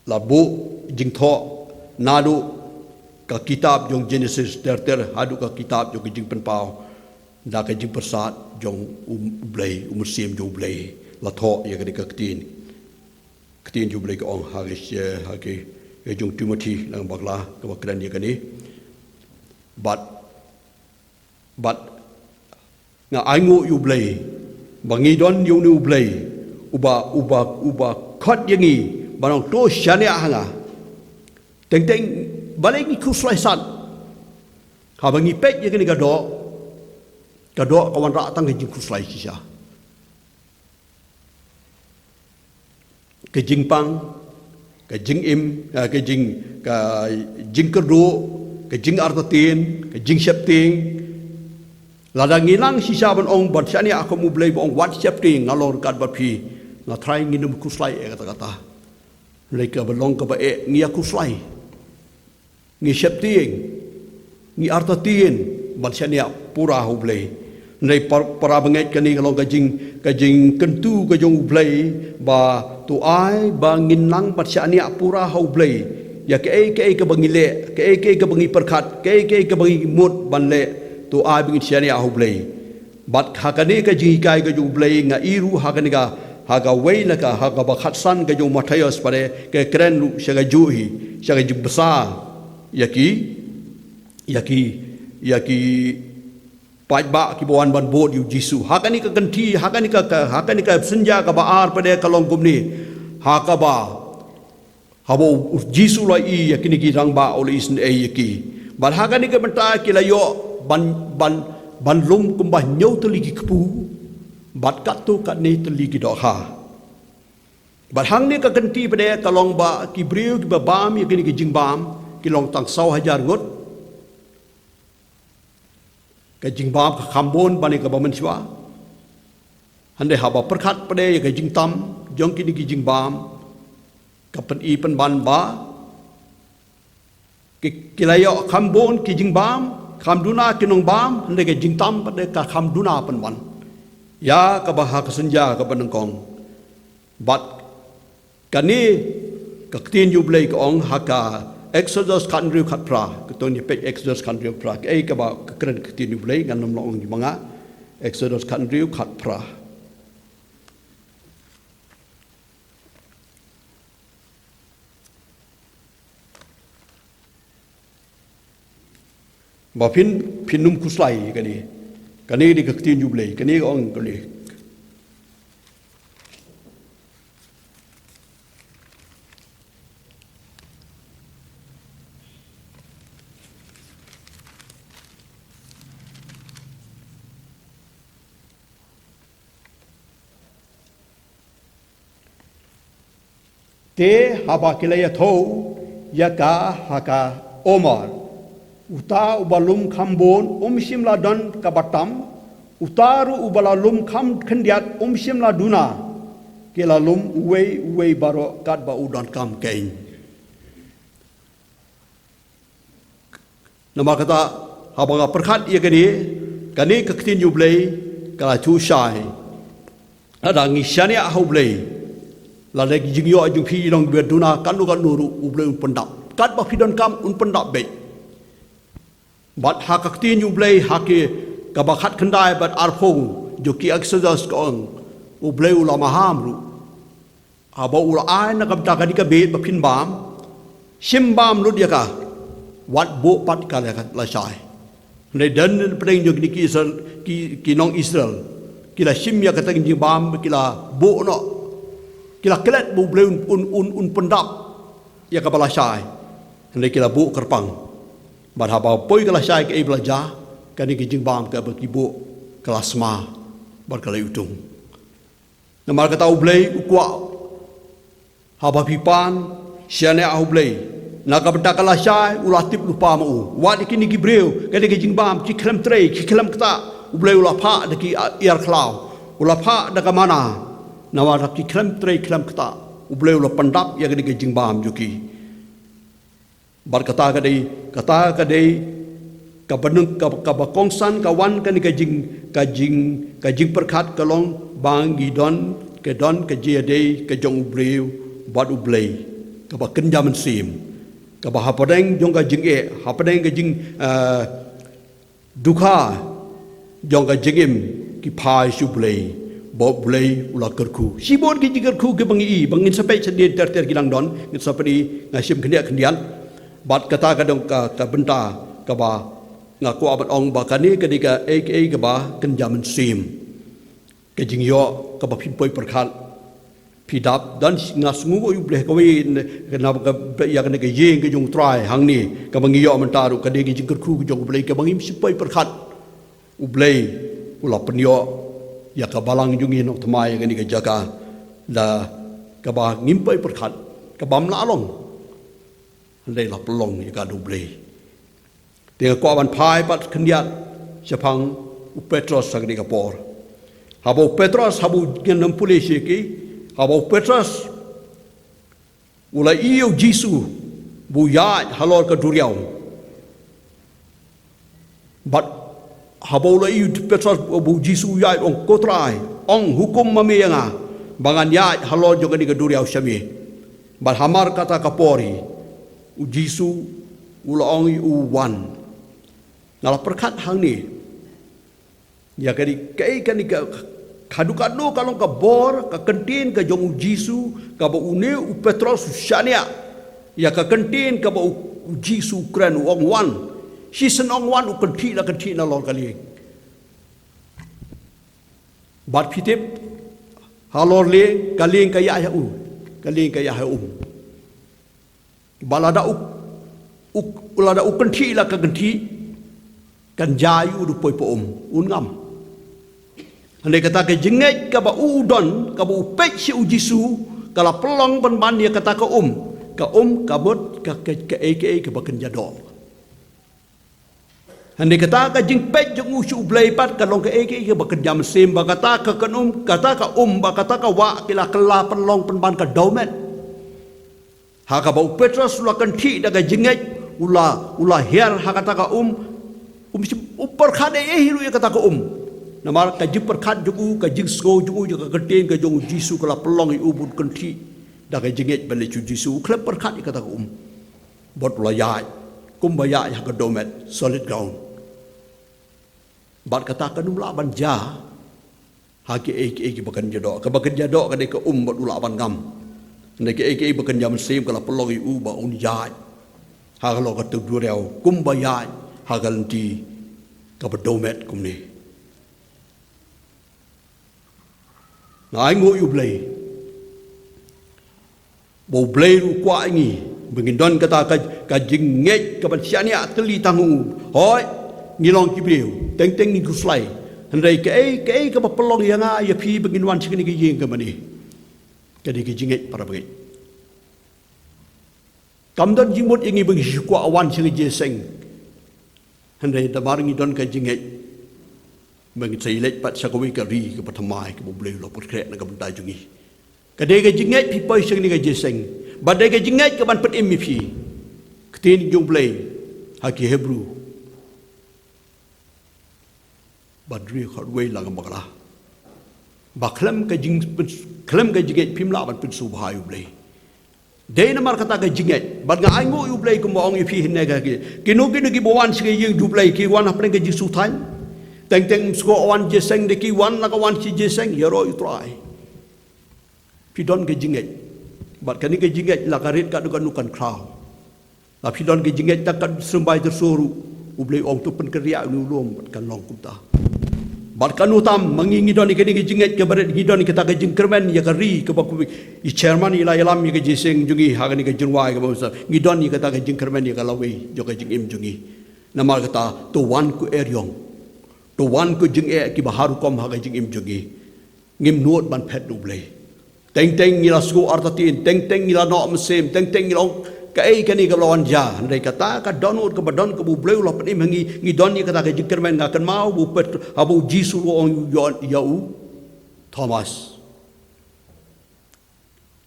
la buh jingthoh naduh ka kitab jong Genesis ter ter haduh ka kitab jong ka Jingpynpaw. Da ka jingpyrsad jong U Blei, U Mynsiem jong U Blei, la thoh ïa kane ka ktien. Ktien U Blei ka ong ha ki, ha ki, ha ki jong Timothi lang bakla kaba kren ïa kane. Bad, bad nga ainguh ïa U Blei ba ngi don ïa une U Blei uba, uba, uba khot ïa ngi, ba nang to shaniah ha nga. Teng teng balei ngi khuslai sat? Haba ngi peit ïa kane ka doh, ka doh ka wanrah tang ka jingkhuslai shisha. Ka jingpang, ka jingim, eh, ka jing, ka jingkyrduh, ka jingartatien, ka jingsheptieng. Lada ngi nang shisha ban ong, ban shaniah kum U Blei ba ong wat sheptieng, nga long ryngkat bad phi, nga trai ngin ym khuslai eh kata kata. Hynrei kaba long kaba eh ngi ïa khuslai. Ngi sheptieng, ngi artatien ban shaniah pura ha U Blei. Hynrei par-, para bangeit, kane ka long ka jing, ka jingkyntu ka jong U Blei ba to ai ba ngin nang ban shaniah pura ha U Blei. Ïa kaei kaei kaba ngi leh, kaei kaei kaba ngi pyrkhat, kaei kaei kaba ngi mut ban leh, to ai ba ngin shaniah ha U Blei. Bad ha kane ka jinghikai ka jong U Blei nga i ruh ha kane ka, ha kawei na ka, ha kaba khatsan ka jong u Mathaios pat ka kren ruh sha kajuh hi, sha ka jingbsa ïa ki, ïa ki, ïa ki paidbah kiba wan ban bud ïa U Jisu. Ha kane ka kynti, ha kane ka, ka, ha kane ka synja kaba ar pat ka long kumne. Ha kaba Haba U Jisu u la ïohi ïa kine ki rangbah u la isynei ïa ki. Bad ha kane ka bynta ki la ïoh ban, ban, ban lum kumba hynñiew tylli ki kpu. Bad katto katne tylli ki dohkha. Bad hangne ka kynti pat ka long ba ki briew kiba bam ïa kine ki jingbam ki long tang saw hajar ngut. Ka jingbam ka kham bun ban ïa kaba mynshuwa. Hynrei haba pyrkhat pat ïa ka jingtam jong kine ki jingbam, ka pyni pynban ba ki, ki la ïoh kham bun ki jingbam, kham duna ki nongbam, hynrei ka jingtam pat ka kham duna pynban. Ïa kaba ha ka synja kaba nyngkong. Bad kane ka ktien U Blei ka ong ha ka Exodus khathynriew khatphra, ka tong ïa peit Exodus khathynriew khatphra, kaei kaba ka kren ka ktien U Blei, ngan ym lah ong ïa ma nga. Exodus khathynriew khatphra. Ba phin, phin ym khuslai kane. Kane dei ka ktien U Blei, kane ka ong kane. Te haba ki la ïathew ïa ka ha ka Omar, uta uba lum kham bun um shym la don kaba tam, uta ruh uba la lum kham khyndiat um shym la duna. Ki la lum uwei uwei baroh katba u donkam kein. Namar kata, haba nga pyrkhat ïa kane, kane ka ktien U Blei ka la shu shai. Lada ngi shaniah ha U Blei, lada ki jingïoh jong phi long ba duna katno katno ruh, U Blei un pyndap. Katba phi donkam un pyndap beit. Bad ha ka ktien U Blei ha ki, kaba khatkhyndai bad arphew jong ki Exodus ka ong, U Blei u la maham ruh. Haba u la ai na ka bynta kane ka beit ba phin bam, shim bam lut ïa ka, wat buh pat ka la, lashai. Hynrei don pdeng jong kine ki Israel, ki, ki nong Israel, ki la shim ïa kata ka jingbam, ki la buh noh, ki la klet ba U Blei un, un, un, un pyndap ïa kaba lashai. Hynrei ki la buh kyrpang. Bad haba poi ka lashai, kaei ba la jia? Kane ka jingbam kaba ki buh ka la sma bad ka la iwtung. Namar kata U Blei u kwah, haba phi pan shaniah ha U Blei, na ka bynta ka lashai u la tip lypa ma u. Wat ïa kine ki briew, kane ka jingbam, ki khlem trei, ki khlem ktah, U Blei u la phah da ki, ah, ïar khlaw, u la phah da ka mana. Namar ki khlem trei, khlem ktah, U Blei u la pyndap ïa kane ka jingbam jong ki. Bad kata ka dei, kata ka dei kaba nang, ka, kaba kongsan ka wan kane ka jing, ka jing, ka jingpyrkhat ka long ba ngi don, ka don ka jingïadei ka jong U Blei bad U Blei, kaba kynja mynsiem, kaba hapdeng jong ka jingeh, hapdeng ka jing, eh, dukha jong ka jingim, ki phai sha U Blei, ba U Blei u la kyrkhu. Shibun ki jingkyrkhu kiba ngi i, ba ngin sa peit shadien ter ter ki nang don, ngin sa peit, nga shim khyndiat khyndiat. Bad kata ka dei ka, ka bynta kaba nga kwah ban ong ba kane ka dei kaei kaei kaba kynja mynsiem. Ka jingïoh kaba phin poi pyrkhat. Phi dap, don nga sngew ïa U Blei kawei, ne, kane ka, ïa kane ka ïing ka jong U Trai hangne, kaba ngi ïoh mynta ruh ka dei ka jingkyrkhu ka jong U Blei kaba ngim shym poi pyrkhat. U Blei u la pynïoh ïa ka balang jong ngi Nongthymmai ïa kane ka jaka, da kaba ngim poi pyrkhat, kabym lah long. Hynrei la pynlong ïa ka da U Blei. Te nga kwah ban phai pat khyndiat shaphang u Petros ha kane ka por. Haba u Petros, haba u, ngin ym pule sha ki, haba u Petros u la ïohi ïa u Jisu ba u ïaid halor ka duriaw. Bad haba u la ïohi u Petros ba u Jisu u ïaid, u ong, "Ko Trai, ong, hukum ma me ïa nga ba ngan ïaid halor jong kane ka duriaw sha me." Bad hamar kata ka por hi, u Jisu u la ong ïa u, "Wan." Nga la pyrkhat hangne ïa kane, kaei kane ka, ka dei, ka dei ka long ka bor, ka kyntien ka jong u Jisu, kaba une u Petros u shaniah ïa ka kyntien kaba u, u Jisu u kren, u ong, "Wan." Shisien ong, "Wan," u kynthih la kynthih nalor ka lieng. Bad phi tip, halor lieng, ka lieng ka ïaid ha u, ka lieng ka ïaid ha um. Ba lada u, u, lada u kynthih la ka kynthih, kan jia ïa u da poi pa um, un ngam. Hynrei kata ka jingngeit kaba u don, kaba u peit sha u Jisu, ka la pynlong pynban ïa kata ka um, ka um ka mut ka, ka, kaei kaei kaba kynja doh. Hynrei kata ka jingpeit jong u sha U Blei pat ka long kaei kaei kaba kynja mynsiem, ba kata ka, ka um, kata ka um, ba kata ka wah, ki la kylla pynlong pynban ka dewmet. Ha kaba u Petros u la kynthih da ka jingngeit, u la, u la hiar ha kata ka um, um shym, um pyrkhat ei ei hi ruh ïa kata ka um. Namar ka jingpyrkhat jong u, ka jingsngew jong u ïa ka kyntien ka jong u Jisu ka la pynlong ïa u ba un kynthih da ka jingngeit ban leit sha u Jisu, u khlem pyrkhat ïa kata ka um. Bad u la ïaid, kumba ïaid ha ka dewmet, solid ground. Bad kata kam lah ban jia ha kiei kiei kiba kynja doh. Kaba kynja doh ka dei ka um bad u lah ban ngam. Hynrei kiei kiei ba kynja mynsiem ka la pynlong ïa u ba un ïaid halor kata ka duriaw, kumba ïaid ha ka lynti kaba dewmet kumne. Nga ainguh ïa U Blei ba U Blei ruh u kwah ïa ngi ba ngin don kata ka, ka jingngeit kaban shaniah tylli tang ha u. Hooid, ngi long ki briew, teng teng ngi khuslai. Hynrei kaei kaei kaba pynlong ïa nga ïa phi ba ngin wan sha kane ka ïing ka mane, ka dei ka jingngeit para bangeit. Kam don jingmut ïa ngi ba ngi shu kwah wan sha ka jingïaseng. Hynrei namar ngi don ka jingngeit ba ngi sa ïaleit pat sha kawei ka ri kaba thymmai kaba U Blei u la pynkhreh na ka bynta jong ngi. Ka dei ka jingngeit phi poi sha kane ka jingïaseng. Bad dei ka jingngeit kaban pynim ïa phi. Ka ktien jong U Blei ha ki Hebru ba hynriew khatwei lang bakla. Ba khlem ka jing, khlem ka jingngeit phim lah ban pynsngewbha ïa U Blei. Dei namar kata ka jingngeit. Bad nga ainguh ïa U Blei kumba ong ïa phi hynne ka ki. Kino kino kiba wan sha ka ïing jong U Blei ki wan hapdeng ka jingsngewthuh. Teng teng ym sngewbha wan jingïaseng, dei ki wan la ka wan sha jingïaseng, ïaroh ïa U Trai. Phi don ka jingngeit. Bad kane ka jingngeit la ka rit katno katno kan khraw. La phi don ka jingngeit tang kat symbai ter suruh. U Blei ong to pynkynriah ïa une u lum bad kan long kumta. Bad katno tam ma ngi ngi don ïa kane ka jingngeit kaba rit, ngi don ïa kata ka jingkyrmen ïa ka ri kaba kumne i chairman i la ïalam ïa ka jingïaseng jong ngi ha kane ka jingrwai kaba mynsaw. Ngi don ïa kata ka jingkyrmen ïa ka lawei jong ka jingim jong ngi. Namar kata to wan ko eriong. To wan ko jingeh kiba har rukom ha ka jingim jong ngi. Ngim nud ban phet na U Blei. Teng teng ngi la sngewthuh artatien, teng teng ngi la noh mynsiem, teng teng ngi la ong kaei kane kaba la wan jia. Hynrei kata ka dohnud kaba don kaba U Blei u la pynim ha ngi, ngi don ïa kata ka jingkyrmen. Nga kynmaw ba u Petr, haba u Jisu u ong ïa u Thomas.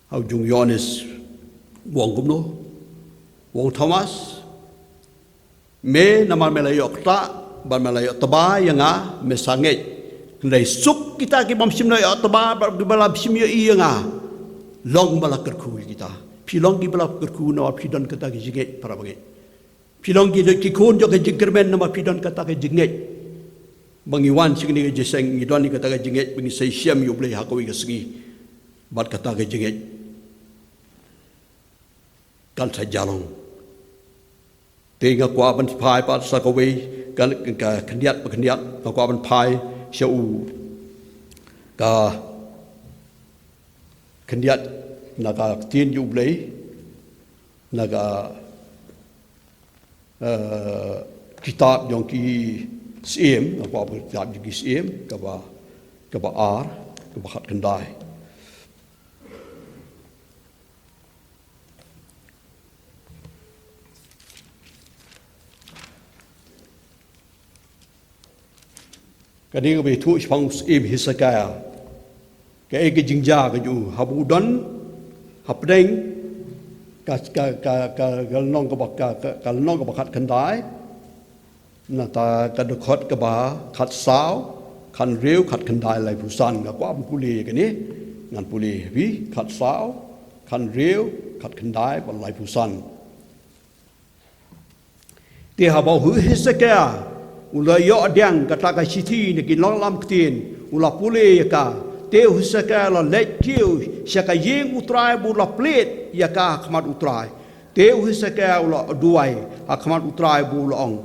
Ha u jong u Ïoannis u ong kumno? U ong Thomas, me namar me la ïoh ktah bad me la ïoh tba ïa nga me sa ngeit. Hynrei suk kita ki bym shym la ïoh tba bad kiba la shym ïohi ïa nga. Long ba la kyrkhu ïa kita. Phi long kiba la kyrkhu namar phi don kata ki jingngeit para bangeit. Phi long ki, ki khun jong ka jingkyrmen namar phi don kata ka jingngeit. Ba ngi wan sha kane ka jingïaseng ngi don ïa kata ka jingngeit ba ngi sa ïashem ïa U Blei ha kawei ka sngi. Bad kata ka jingngeit kan sa jia long. Te nga kwah ban phai pat sa kawei ka, ka khyndiat ba khyndiat nga kwah ban phai sha u ka khyndiat na ka ktien jong U Blei na ka eh, kitab jong ki Syiem, nga kwah ban kitab jong ki Syiem, kaba, kaba ar, kaba khatkhyndai. Kane kaba ïathuh shaphang u Syiem Hesekiah. Kaei ka jingjia ka jong u haba u don hapdeng ka, ka, ka, ka, ka lynnong kaba, ka, ka, ka lynnong kaba khatkhyndai. Na ta ka dkhot kaba khatsaw, khathynriew, khatkhyndai, laiphew san. Nga kwah ban pule ïa kane, ngan pule ïa phi, khatsaw, khathynriew, khatkhyndai bad laiphew san. Te haba u Hesekiah u la ïoh pdiang kata ka shithi na ki nonglam ktien, u la pule ïa ka. Te u Hesekiah u la leit kiew sha ka ïing U Trai ba u la plie ïa ka ha khmat U Trai. Te u Hesekiah u la duwai ha khmat U Trai ba u la ong,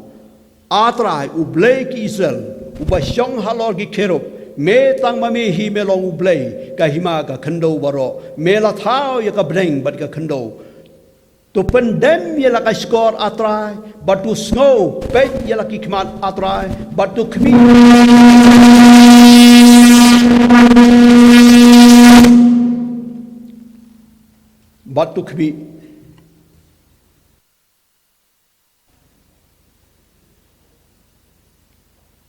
A Trai, U Blei ki Israel, uba shong halor ki kherub, me tang ma me hi me long U Blei ka hima ka khyndew baroh, me la thaw ïa ka bneng bad ka khyndew. To pyndem ïa la ka shkor, A Trai, bad to sngew, peit ïa la ki khmat, A Trai, bad to khmih, bad to khmih.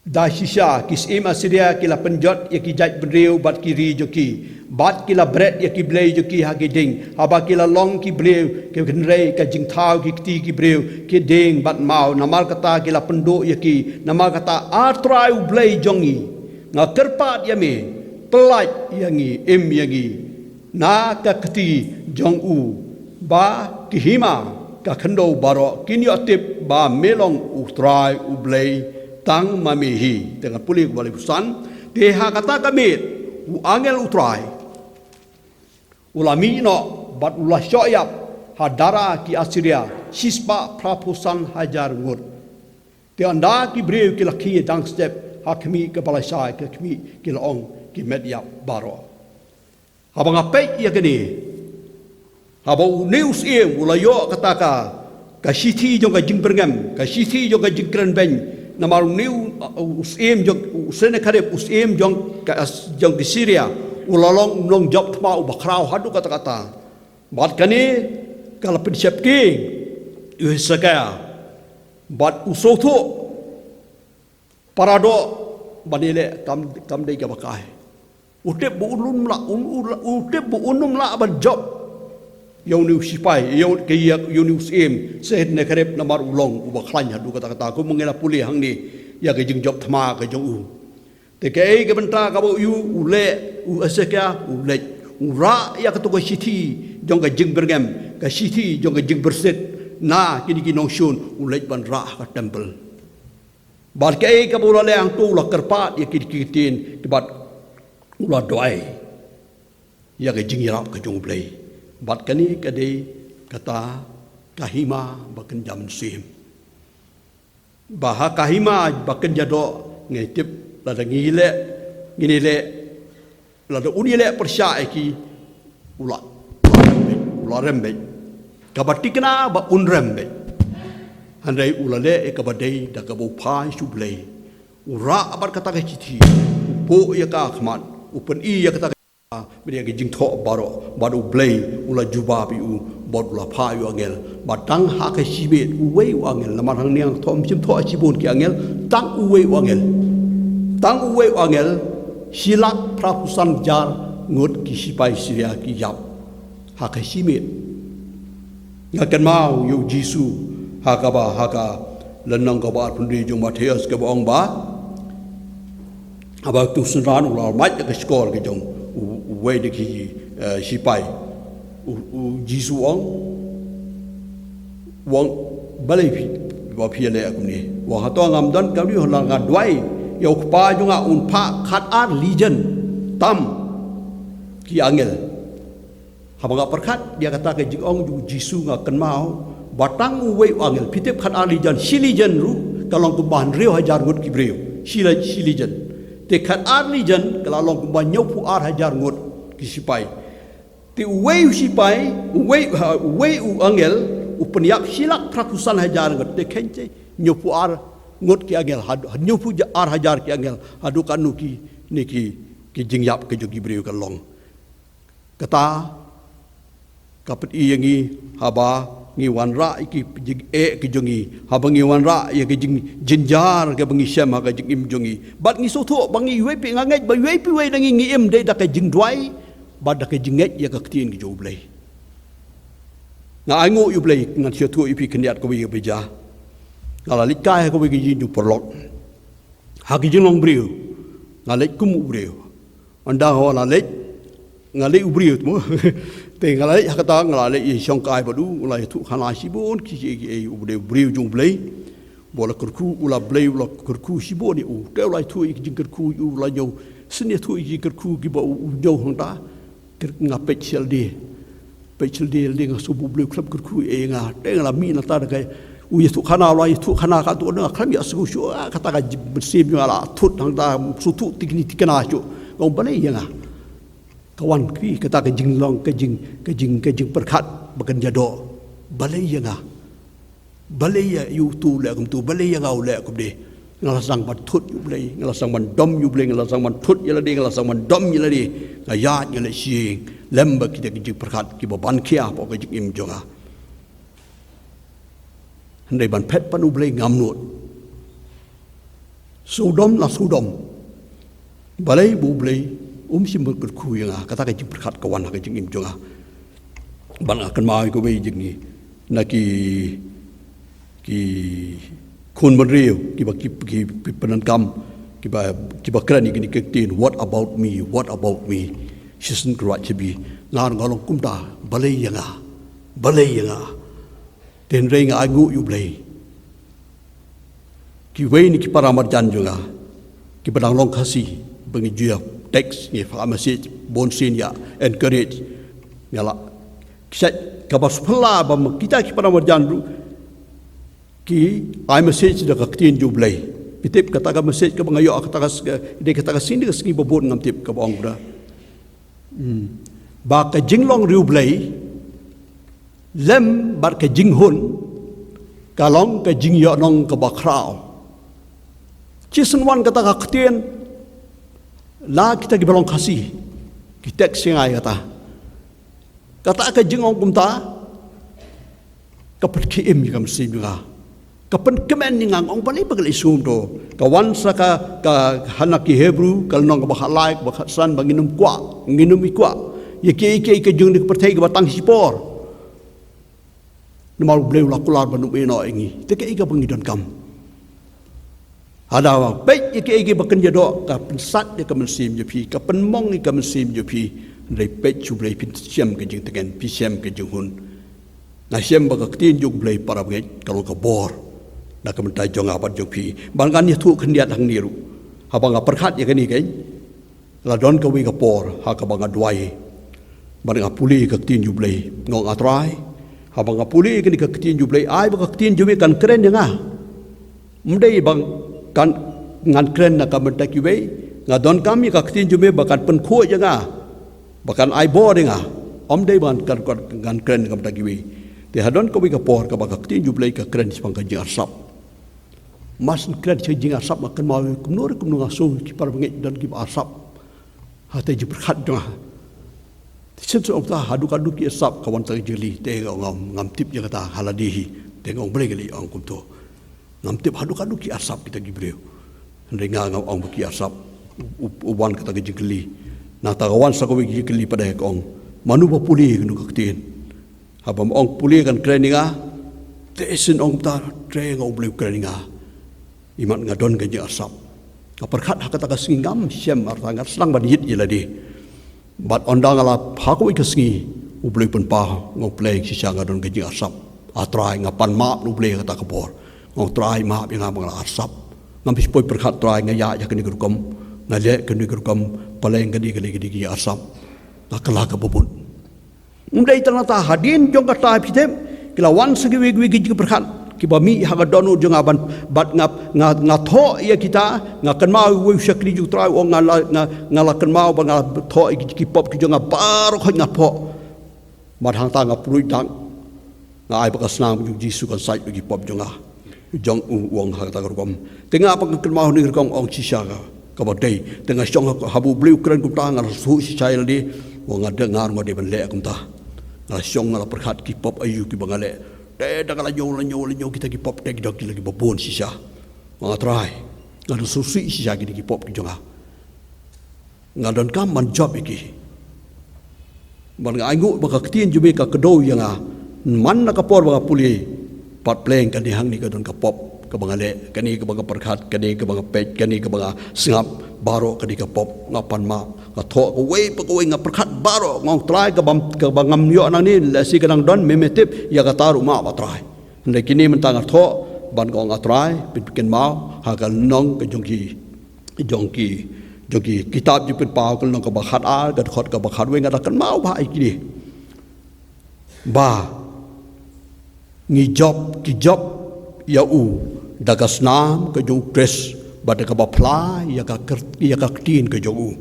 Da shisha ki syiem Assyria ki la pynjot ïa ki jaitbynriew bad ki ri jong ki, bad ki la bret ïa ki blei jong ki ha ki dieng, haba ki la long ki briew ki hynrei ka jingthaw ki kti ki briew ki dieng bad maw. Namar kata ki la pynduh ïa ki. Namar kata, A Trai U Blei jong ngi, nga kyrpad ïa me, pyllait ïa ngi, im ïa ngi na ka kti jong u, ba ki hima ka khyndew baroh kin ïoh tip ba me long U Trai U Blei tang ma me hi. Te ngan pule kumba laiphew san. Te ha kata ka miet u angel U Trai u la mih noh bad u la shoh ïap ha dara ki Assyria shispah phraphew san hajar ngut. Te ynda ki briew ki la khie dang step ha khmih kaba lashai ka khmih, ki la ong, ki met ïap baroh. Haba nga peit ïa kane, haba une u syiem u la ïoh kata ka, ka shithi jong ka jingbyrngem, ka shithi jong ka jingkren beiñ, namar une u, u syiem jong, u Sennacherib, u syiem jong ka, jong ka Syria, u la long, u long jop thma uba khraw haduh katta katta. Bad kane, Ka la pynsheptieng ïa u Hesekiah bad u sngewthuh para doh ban ïaleh kam, kam dei kaba kai. U tip ba un ym lah, u, u, u tip ba un ym lah ban jop ïa une u sipai, ïa u, ïa une u syiem Sennakerib namar u long uba khlaiñ haduh katta katta, kumba ngi la pule hangne ïa ka jingjop thma ka jong u. Te kaei ka bynta kaba u, u leh u Hesekiah? U leit, u rah ïa kato ka shithi jong ka jingbyrngem, ka shithi jong ka jingpyrshit na kine ki nongshun, u leit ban rah ha ka temple. Bad kaei kaba u la leh hangto? U la kyrpad ïa kine ki ktien, bad u la duwai ïa ka jingïarap ka jong U Blei. Bad kane ka dei kata ka hima ba kynja mynsiem. Ba ha ka hima ba kynja doh, ngi tip, lada ngi leh, ngin ïaleh, lada un ïaleh pyrshah ïa ki, u la, u la rem beit, u la rem beit. Kaba thikna ba un rem beit. Hynrei u la leh ïa kaba dei da kaba u phai sha U Blei. U rah bad kata ka shithi, u buh ïa ka ha khmat, u pyni ïa kata ka, bad ïa ka jingthoh baroh, bad U Blei u la jubab ïa u, bad u la phah ïa u angel. Bad tang ha ka shi miet uwei u angel, namar hangne nga thoh, ym shym thoh shibun ki angel, tang uwei u angel. Tang uwei u angel, shi lak phra phew san hajar ngut ki sipai Syria ki ïap ha ka shi miet. Nga kynmaw ïa U Jisu ha kaba, ha ka lynnong kaba arphew hynriew jong u Mathaios, kaba ong ba haba u synran u la mait ïa ka shkor ka jong u, uwei na ki, eh, sipai. U, U Jisu u ong, u ong, balei phi, ba phi ïaleh kumne? U ong, hato ngam don ka briew? Hynrei nga duwai ïa U Kpa jong nga, un phah khatar legion tam ki angel. Haba nga pyrkhat ïa kata ka jingong jong U Jisu, nga kynmaw ba tang uwei u angel, phi tip khatar legion, shi legion ruh ka long kumba hynriew hajar ngut ki briew. Shi le-, shi legion. Te khatar legion ka la long kumba hynñiewphew ar hajar ngut ki sipai. Te uwei u sipai, uwei, ha, uwei u angel u pynïap shi lak phra phew san hajar ngut. Te kheiñ te hynñiewphew ar ngut ki angel, had-, hynñiewphew ar hajar ki angel, haduh katno kine ki, ki jingïap ka jong ki briew ka long. Kata ka pyni ïa ngi, haba ngi wanrah ïa ki jingeh ki jong ngi, haba ngi wanrah ïa ki jingjynjar kaba ngi shem ha ka jingim jong ngi. Bad ngi sngewthuh ba ngi, iwei pa iwei, nga ngeit ba iwei pa iwei na ngi, ngi im dei da ka jingduwai bad da ka jingngeit ïa ka ktien ka jong U Blei. Nga ainguh ïa U Blei, ngan sngewthuh ïa phi khyndiat kawei kaba jia. Nga la leit kai ha kawei ka ïing jong u paralok. Ha ka jinglong briew, nga leit kum u briew. Ynda nga la leit, nga leit u briew te mo. Te nga la leit ha kata, nga la leit ïashong kai bad u, nga la ïathuhkhana shibun ki, ki, ki, u briew, briew jong U Blei. Ba u la kyrkhu, u la Blei, u la kyrkhu shibun ïa u. Te u la ïathuh ïa ki jingkyrkhu ïa u, u la ñiew. Shen ïathuh ïa ki jingkyrkhu kiba u, u ñiew hangta. Kyrk-, nga peit sha lade. Peit sha lade, lade nga sngew ba U Blei u khlem kyrkhu ei ïa nga. Te nga la mih nangta da ka, u ïathuhkhana, u la ïathuhkhana katto, nga khlem ïohsngew shuh, ah, kata ka jing-, mynsiem jong nga la thut hangta, sngewthuh thikna thikna shuh. Nga ong balei ïa nga. Ka wan kri, kata ka jinglong, ka jing, ka jing, ka jingpyrkhat ba kynja doh. Balei ïa nga. Balei ïa uto u leh kumto, balei ïa nga u leh kumne. Nga la sdang ban thut ïa U Blei, nga la sdang ban dom ïa U Blei, nga la sdang ban thut ïa lade, nga la sdang ban dom ïa lade. Nga ïaid nga leit sha ïing lem bad kita ki jingpyrkhat kiba ban khia hapoh ka jingim jong nga. Hynrei ban phet pan U Blei ngam nud. Sngewdom la sngewdom. Balei ba U Blei um shym kyrkhu ïa nga, kata ka jingpyrkhat ka wan ha ka jingim jong nga. Bad nga kynmaw ïa kawei jong ki, na ki, ki khun bynriew, kiba ki, ki, ki pyndonkam, kiba, kiba kren ïa kine ki ktien, "What about me? What about me?" Shisien kyrwat shabi, nga ruh nga long kumta, balei ïa nga? Balei ïa nga? Te hynrei nga ainguh ïa U Blei. Kiwei na ki para marjan jong nga, kiba dang long Khasi, ba ngi ju ïa text, ngi phah message, bun sien ïa encourage. Nga la, ki sa, kaba sngewbha ba ma kita ki para marjan ruh ki ai message da ka ktien jong U Blei. Phi tip kata ka message kaba nga ïoh, kata ka s-, dei kata ka sngi, dei ka sngi ba bun ngam tip, kaba ong ba Hmm. Ba ka jinglong riewblei lem bad ka jinghun ka long ka jingïohnong kaba khraw. Shisien wan kata ka ktien, la kita kiba long Khasi ki text sha nga ïa kata. Kata ka jingong kumta, Ka pynkhie im ïa ka mynsiem jong nga. Ka pynkmen ïa nga, nga ong balei ba ka leh sum to. Ka wan sa ka, ka ha na ki Hebru, ka lynnong kaba khatlai, kaba khatsan, ba ngin ym kwah, ngin ym ïa kwah ïa kiei kiei ka jong kane ka pyrthei kaba tang shipor. Namar U Blei u la kular ban ym ïehnoh ïa ngi. Te kaei kaba ngi donkam? Haba peit ïa kiei kiei ba kin ïadoh, ka pynsat ïa ka mynsiem jong phi, ka pynmong ïa ka mynsiem jong phi. Hynrei peit sha U Blei, phin shem ka jingtngen, phi shem ka jinghun. Nga shem ba ka ktien jong U Blei, para bangeit, ka long ka bor na ka bynta jong nga bad jong phi. Bad ngan ïathuh khyndiat hangne ruh. Haba nga pyrkhat ïa kane, keiñ, la don kawei ka por ha kaba nga duwai bad nga pule ïa ka ktien jong U Blei, nga ong, A Trai, haba nga pule ïa kane ka ktien jong U Blei, ai ba ka ktien jong me kan kren ïa nga. Ym dei ba kan, ngan kren na ka bynta kiwei. Nga donkam ïa ka ktien jong me ba kan pynkhuid ïa nga, ba kan ai bor ïa nga. Ym dei ba kan, kan, kan kren na ka bynta kiwei. Te ha don kawei ka por kaba ka ktien jong U Blei ka kren shaphang ka jingarsap. Mar shu kren shaphang ka jingarsap, nga kynmaw kumno re kumno, nga sngew ki para bangeit don kiba arsap ha kata ka jingpyrkhat jong nga. Te shisien shu ong, Ta, haduh katno ki arsap? Ka wan kata ka jingkylli. Te nga ong, Ngam, ngam tip ïa kata ha lade hi. Te nga ong, Balei ka leh ong kumto? Ngam tip, haduh katno ki arsap kita ki briew. Hynrei nga, nga ong ba ki arsap. U, u, u wan kata ka jingkylli. Nangta ka wan sa kawei ka jingkylli pat de, ka ong, Mano ba pule ïa kano ka ktien? Haba me ong pule kan kren ïa nga, te shisien ong kumta, Trai, nga ong U Blei u kren ïa nga. Imat nga don ka jingarsap. Nga pyrkhat ha kata ka sngi, ngam shem arta, nga sdang ban ïit ïa lade. Bad ynda nga la, ha kawei ka sngi U Blei u pynpaw, nga ong, Pleng, shisha nga don ka jingarsap. A Trai, nga pan map na U Blei ha kata ka por. Nga ong, Trai, map ïa nga ba nga la arsap. Ngam poi pyrkhat, Trai, nga ïaid ha kane ka rukom, nga leh kane ka rukom, pleng kane, kane, kane ka jingarsap. Nga kylla kaba mut. Ym dei tang nangta, hadien jong kata, phi tip, ki la wan sa kiwei kiwei ki jingpyrkhat kiba mih ha ka dohnud jong nga ban, bad nga, nga, nga thoh ïa kita. Nga kynmaw uwei u shakri jong U Trai u ong, nga la, nga, nga la kynmaw ba nga la thoh ïa ki, ki pop ki jong nga baroh, khoit nga thoh. Bad hangta nga pyrshang, nga ai ba ka snam jong U Jisu kan sait ïa ki pop jong nga. Jong u, u ong ha kata ka rukom. Te nga pat nga kynmaw hangne rukom, ong, shisha ka, kaba dei. Te nga shong ha, haba U Blei u kren kumta, nga la sngewthuh shisha ïa lade. Ong, nga dei, nga ruh nga dei ban leh kumta. Nga la shong, nga la pyrkhat ki pop aïu kiba nga leh. Te da nga la ñiew, la ñiew, la ñiew kita ki pop, te ki dang ki la kiba bun shisha. Ong, A Trai, nga dang sngewsih shisha kine ki pop ki jong nga. Nga donkam ban jop ïa ki. Bad nga ainguh ba ka ktien jong me ka kdew ïa nga. Man la ka por ba nga pule, pat pleng kane hangne ka don ka pop kaba nga leh, kane kaba nga pyrkhat, kane kaba nga peit, kane kaba nga sngap, baroh kane ka pop, nga pan map, nga thoh kawei pa kawei, nga pyrkhat baroh, nga ong, Trai, kaba, kaba ngam ïoh nangne, lehse ka dang don, me, me tip, ïa kata ruh map, A Trai. Hynrei kine mynta nga thoh, bad nga ong, A Trai, pynpaw kynmaw ha ka lynnong ka jong ki, jong ki, jong ki kitab Jingpynpaw, ka lynnong kaba khatar, ka dkhot kaba khatwei, nga da kynmaw ba ïa kine, ba ngi jop, ki jop ïa u da ka snam ka jong U Khrist, bad da kaba phla ïa ka kyr-, ïa ka ktien ka jong u.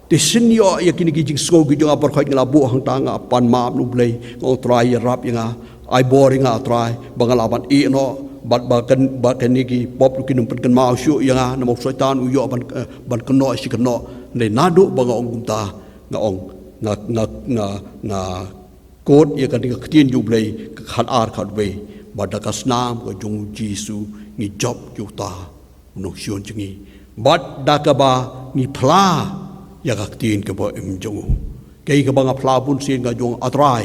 Te shisien ïoh ïa kine ki jingsngew ki jong nga baroh, khoit nga la buh hangta, nga pan map na U Blei, nga ong, Trai, ïarap ïa nga, ai bor ïa nga, Trai, ba nga lah ban ïehnoh, bad ba kan, ba kine ki pop ruh kin ym pynkynmaw shuh ïa nga, namar u Soitan u ïoh ban, eh, ban kynnoh shi kynnoh. Hynrei naduh ba nga ong kumta, nga ong, nga, nga, nga, nga kut ïa kane ka ktien jong U Blei, ka khatar khatwei, ba da ka snam ka jong U Jisu ngi jop ïa uta u nongshun jong ngi, bad da kaba ngi phla ïa ka ktien kaba im jong u. Kaei kaba nga phla bunsien, nga ong, A Trai,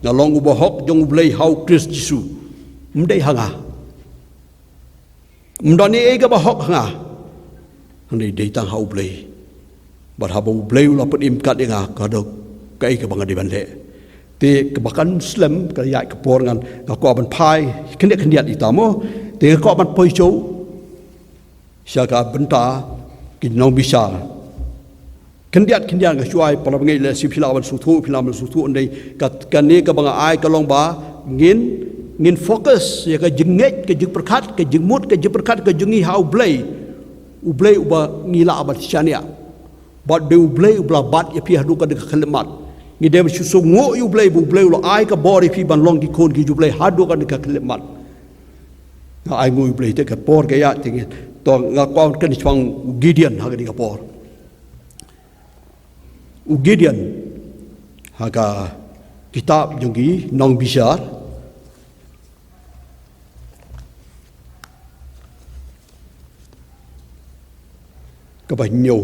nga long u bahok jong U Blei ha U Khrist Jisu. Ym dei ha nga. Ym don ei ei kaba hok ha nga. Hynrei dei tang ha U Blei. Bad haba U Blei u la pynim kat ïa nga, ka dei kaei kaba nga dei ban leh. Te kaba kan slem, ka ïaid ka por, ngan, nga kwah ban phai khyndiat khyndiat ita mo. Te nga kwah ban poi shuh sha ka bynta ki nongbishar. Khyndiat khyndiat nga shu ai, para bangeit, lehse phi lah ban sngewthuh, phi lah ban sngewthuh, hynrei ka, kane kaba nga ai ka long ba ngin, ngin focus ïa ka jingngeit, ka jingpyrkhat, ka jingmut, ka jingpyrkhat ka jong ngi ha U Blei. U Blei uba ngi lah ban shaniah. Bad dei U Blei uba la bat ïa phi haduh kane ka khyllipmat. Ngi dei ban shu sngewnguh ïa U Blei, ba U Blei u la ai ka bor ïa phi ban long ki khun ki jong U Blei haduh kane ka khyllipmat. Nga ainguh ïa U Blei, te ka por ka ïaid, te ngin, to nga kwah ban kren shaphang u Gideon ha kane ka por. U Gideon, ha ka kitab jong ki nongbishar, kaba hynñiew.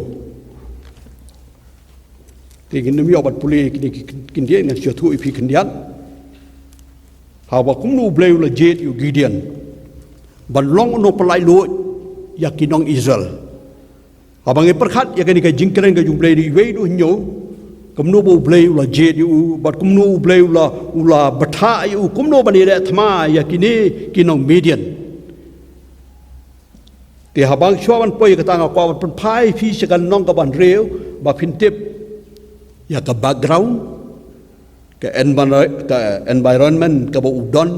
Te ngin ym ïoh ban pule kine ki khyndiat, ngan shu ïathuh ïa phi khyndiat. Haba kumno U Blei u la jied ïa u Gideon ban long u nongpynlait luid ïa ki nong Israel. Haba ngi pyrkhat ïa kane ka jingkren ka jong U Blei, iwei haduh hynñiew, kumno ba U Blei u la jied ïa u, bad kumno U Blei u la, u la batai ïa u, kumno ban ïaleh thma ïa kine ki nong Midian. Te haba shuwa ban poi ïa kata, nga kwah ban pynphai ïa phi sha ka lynnong kaba hynriew ba phin tip ïa ka background, ka envir-, ka environment kaba u don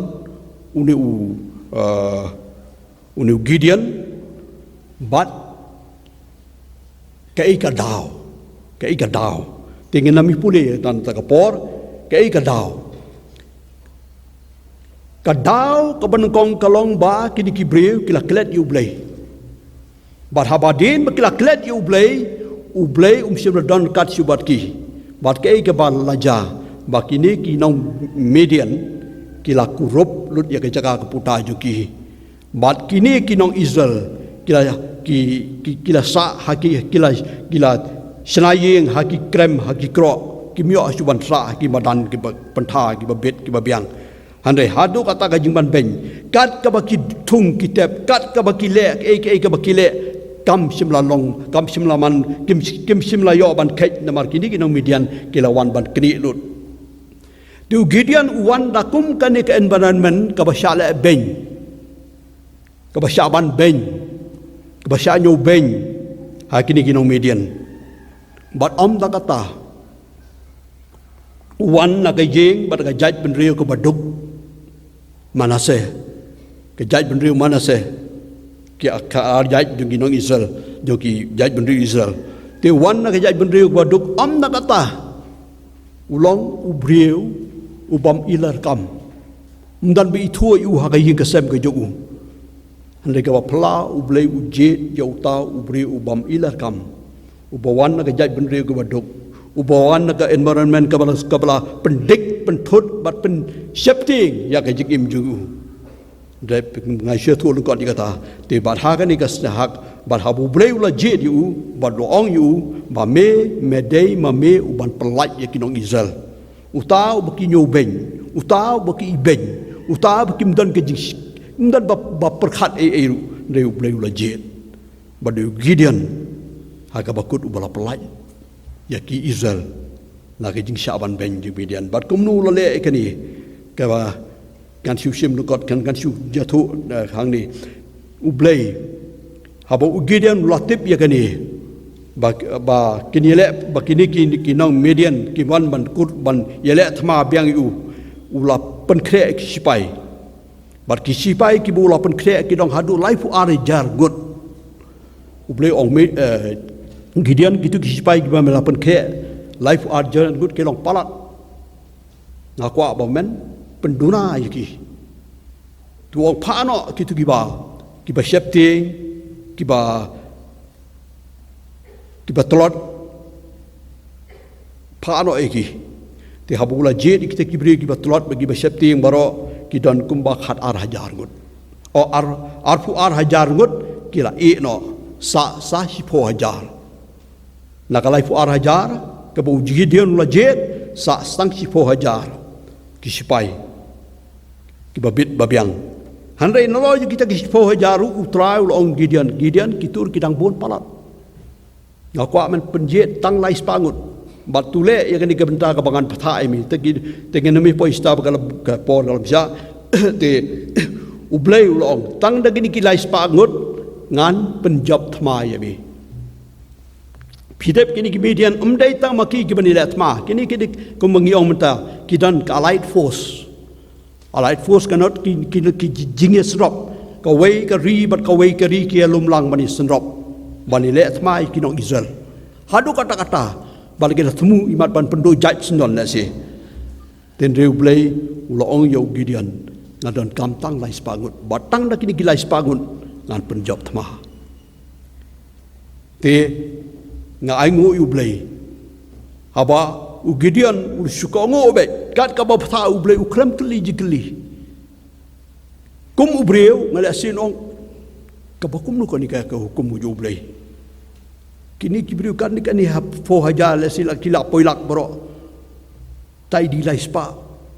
une u, uh, une u Gideon, bad kaei ka daw, kaei ka daw. Te ngin ym pule tang kata ka por, kaei ka daw. Ka daw kaba nyngkong ka long ba kine ki briew ki la klet ïa U Blei. Bad haba dien ba ki la klet ïa U Blei, U Blei um shym la don ryngkat shuh bad ki. Bad kaei kaba la jia, ba kine ki nong Midian ki la kurup lut ïa ka jaka ka puta jong ki. Bad kine ki nong Israel ki la, ki, ki, ki la sah ha ki, ki la, ki la shna ïing ha ki krem, ha ki kroh, kim ïoh shuh ban sah ha ki madan kiba pyntha, kiba bit, kiba biang. Hynrei haduh katta ka jingbanbeiñ, kat kaba ki thung ki tep, kat kaba ki leh, kaei kaei kaba ki leh, kam shym la long, kam shym la man, kim, kim shym la ïoh ban kheit, namar kine ki nong Midian ki la wan ban knieh lut. Te u Gideon u wan da kum kane ka environment kaba shah leh beiñ, kaba shah banbeiñ, kaba shah ñiewbeiñ ha kine ki nong Midian. Bad ym da kata, u wan na ka ïing bad ka jaitbynriew kaba duk Manasseh. Ka jaitbynriew Manasseh, ki ar, ka ar jait jong ki nong Israel, jong ki jaitbynriew Israel. Te u wan na ka jaitbynriew kaba duk, ym na kata, u long u briew u bym i lad kam. Ym don ba ithuh ïa u ha ka ïing ka sem ka jong u. Hynrei kaba phylla, U Blei u jied ïa uta u briew u bym i lad kam, uba wan na ka jaitbynriew kaba duk, uba wan na ka environment kaba la, kaba la pyndik, pynthut bad pynsheptieng ïa ka jingim jong u. Dei, nga shu ïathuh lyngkot ïa kata. Te bad ha kane ka sahak, bad haba U Blei u la jied ïa u, bad u la ong ïa u ba me, me dei ma me uban pynlait ïa ki nong Israel. Uta uba ki ñiewbeiñ, uta uba ki ibeiñ, uta uba kim don ka jing, kim don ba, ba pyrkhat ei ei ruh, dei U Blei u la jied. Bad dei u Gideon ha kaba kut uba la pynlait ïa ki Israel na ka jingshah banbeiñ jong Midian. Bad kumno u la leh ïa kane, kaba ngan shu shim lyngkot, kan, ngan shu ïathuh, eh, hangne. U Blei, haba u Gideon u la tip ïa kane, ba, ba kin ïaleh, ba kine ki, ki nong Midian ki wan ban kut, ban ïaleh thma biang ïa u, u la pynkhreh ki shipai. Bad ki shipai kiba u la pynkhreh ki don haduh laiphew ar hajar ngut. U Blei u ong, me, eh, Gideon, kito ki shipai kiba me la pynkhreh, laiphew ar hajar ngut ki long palat. Nga kwah ba men pynduna ïa ki. To u ong phah noh kito kiba, kiba sheptieng, kiba, kiba tlot, phah noh ïa ki. Te haba u la jied ïa kita ki briew kiba tlot bad kiba sheptieng baroh, ki don kumba khat ar hajar ngut. O, ar, arphew ar hajar ngut ki la ïeh noh, sah, sah shiphew hajar. Na ka laiphew ar hajar kaba u Gideon u la jied, sah tang shiphew hajar ki shipai kiba bit ba biang. Hynrei nalor jong kita ki shiphew hajar ruh, U Trai u la ong Gideon, Gideon, kito ruh ki dang bun palat. Nga kwah men pynjied tang lai spah ngut. Bad to leh ïa kane ka bynta kaba ngan batai ïa me. Te ki, te ngin ym poi sha kata ba ka la, ka por ka la ym shah. Te U Blei u la ong, tang da kine ki lai spah ngut ngan pynjop thma ïa me. Phi tip kine ki Midian ym dei tang ma ki kiban ïaleh thma. Kine ki dei kumba ngi ong mynta, ki don ka allied force. Allied force ka not ki, ki, ki jingïasynrop. Kawei ka ri bad kawei ka ri ki ïalum lang ban ïasynrop, ban ïaleh thma ïa ki nong Israel. Haduh katta katta, bad ki la thmu imat ban pynduh jait syndon lehse. Hynrei U Blei u la ong ïa u Gideon, nga donkam tang lai spah ngut, bad tang da kine ki lai spah ngut ngan pynjop thma. Te nga ainguh ïa U Blei. Haba u Gideon u shu kohnguh beit, kat kaba batai U Blei u khlem kylli jingkylli. Kum u briew nga leh sien ong, kaba kumno kane ka, ka hukum u jong U Blei. Kine ki briew katne katne ha four hajar lehse la ki la poi lak baroh. Tai dei lai spah.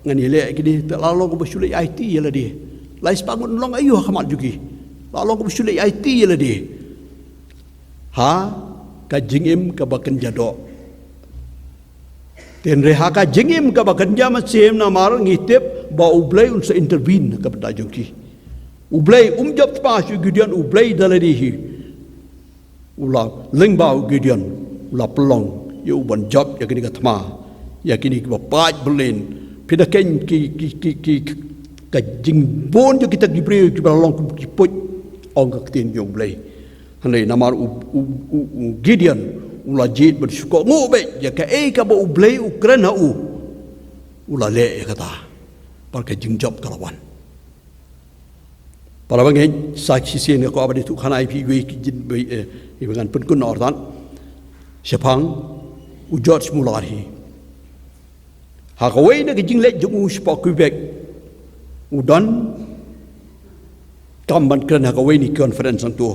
Ngan ïaleh kine te la long kaba shu leit aiti ïa lade. Lai spah ngut long aïu ha khmat jong ki. La long kaba shu leit aiti ïa lade. Ha ka jingim kaba kynja doh. Te hynrei ha ka jingim kaba kynja mynsiem namar ngi tip ba U Blei un sa intervene ha ka bynta jong ki. U Blei um jop tpa sha u Gideon, U Blei da lade hi. U la lyngba u Gideon, u la pynlong ïa u ban jop ïa kine ka thma, ïa kine kiba pait bylin. Phi da kheiñ ki, ki, ki, ki, ka jingbun jong kita ki briew kiba la long kum ki puit, ong ka ktien jong U Blei. Hynrei namar u, u, u, u Gideon u la jied ban shu kohnguh beit ïa kaei kaba U Blei u kren ha u, u la leh ïa kata. Bad ka jingjop ka la wan. Para bangeit, sa shisien nga kwah ban ïathuh khana ïa phi iwei ki jingmut, eh, iba ngan pynkut na ortat shaphang u George Muller hi. Ha kawei na ka jingleit jong u shapoh Quebec, u don kam ban kren ha kawei na ki conference hangto.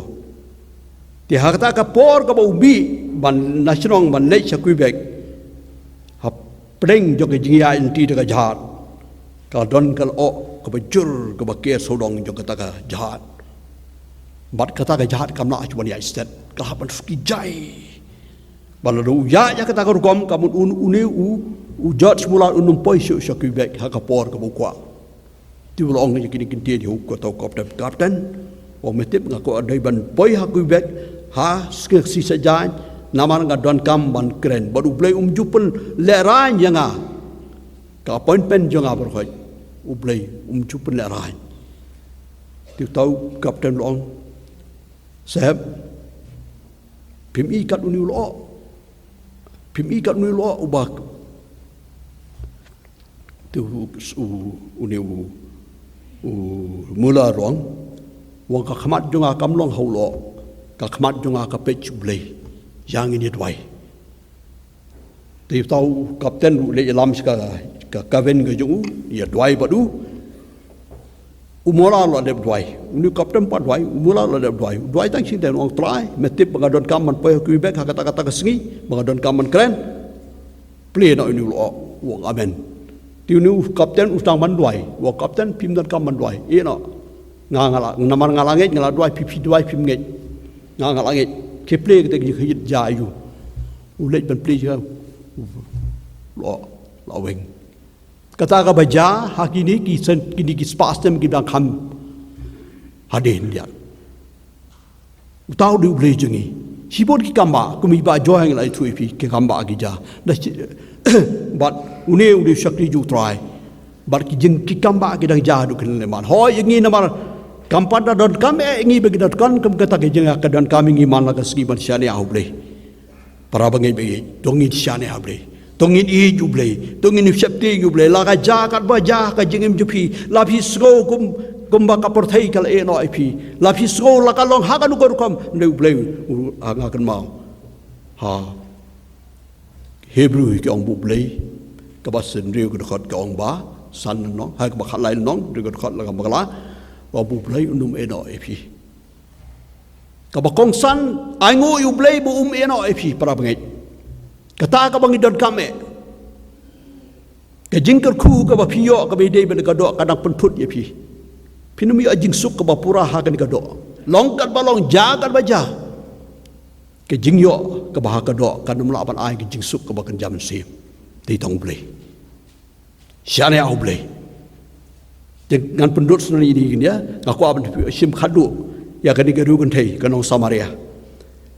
Te ha kata ka por kaba u mih ban na shnong ban leit sha Quebec, hapdeng jong ka jingïaid lynti da ka jhad, ka don ka lyoh kaba jur kaba ker sawdong jong kata ka jhad. Bad kata ka jhad kam lah shuh ban ïaid stet, ka hap ban suki jai. Bad lada u ïaid ïa kata ka rukom, ka mut un, une u, u George Muller un ym poi shuh sha Quebec ha ka por kaba u kwah. Te u la ong ïa kine ki ktien ïa u kata u kapten, kapten, u ong, me tip, nga kwah dei ban poi ha Quebec ha sngi Saitjaiñ, namar nga donkam ban kren. Bad U Blei um ju pynlehraiñ ïa nga. Ka appointment jong nga baroh, U Blei um ju pynlehraiñ. Te uta u kapten u la ong, Saheb, phim i kat une u lyoh. Phim i kat une u lyoh uba, te u, u, une u, u Muller u ong, u ong, ka khmat jong nga kam long ha u lyoh, ka khmat jong nga ka peit sha U Blei. Ïa ngin ïa duwai. Te uta u kapten ruh u leit ïalam sha ka, ka cabin ka jong u, ïa duwai bad u. U Muller u la dep duwai. Une u kapten um pat duwai, u Muller u la dep duwai. U duwai tang shiteng, u ong, Trai, me tip ba nga donkam ban poi ha Quebec ha kata kata ka sngi, ba nga donkam ban kren. Plie noh une u lyoh. U ong, Amen. Te une u kapten u sdang ban duwai. U ong, Kapten, phim donkam ban duwai. Ïeh noh. Nga, nga la, namar nga la ngeit, nga la duwai, phi, phi duwai phim ngeit. Nga, nga la ngeit. Khie plie kata ka jingkhynñiat jia ïa u. U leit ban plie jia. U lyoh la weng. Kata kaba jia ha kine ki sien, kine ki spah snem ki dang kham hadien, ïa. Uta u dei U Blei jong ngi. Shibun ki kambah, kum i Bah Joy nga la ïathuh ïa phi, ki kambah ki jia. Da shi, bad une u dei u shakri jong U Trai. Bad ki jing, ki kambah ki dang jia haduh kine lehman. Hooid ïa ngi namar kam pat da donkam eh ïa ngi ba ngi donkam, kum kata ka jing ka donkam ïa ngi man la ka sngi ban shaniah ha U Blei. Para bangeit, bangeit, to ngin shaniah ha U Blei. To ngin ïeit ïa U Blei. To ngin sheptieng ïa U Blei. La ka jia katba jia ha ka jingim jong phi, la phi sngew kum, kumba ka pyrthei ka la ïehnoh ïa phi, la phi sngew la ka long ha kano ka rukom, hynrei U Blei u, ha, nga kynmaw, ha Hebru ki ong ba U Blei, kaba san hynriew ka dkhot ka ong ba, san lynnong, ha kaba khatlai lynnong, hynriew ka dkhot la kaba khatlai, ba U Blei un ym ïehnoh ïa phi. Kaba kongsan, ainguh ïa U Blei ba um ïehnoh ïa phi, para bangeit. Kata kaba ngi donkam eh. Ka jingkyrkhu kaba phi ïoh kaba ïadei bad ka doh ka dang pynthut ïa phi. Phin ym ïoh jingsuk kaba pura ha kane ka doh. Long katba long, jia katba jia, ka jingïoh kaba ha ka doh kan ym lah ban ai ka jingsuk kaba kynja mynsiem. Dei tang U Blei. Shaniah ha U Blei. Te ngan pyndonkam ïa kine, nga kwah ban shim khadduh ïa kane ka riewkynthei ka nong Samaria.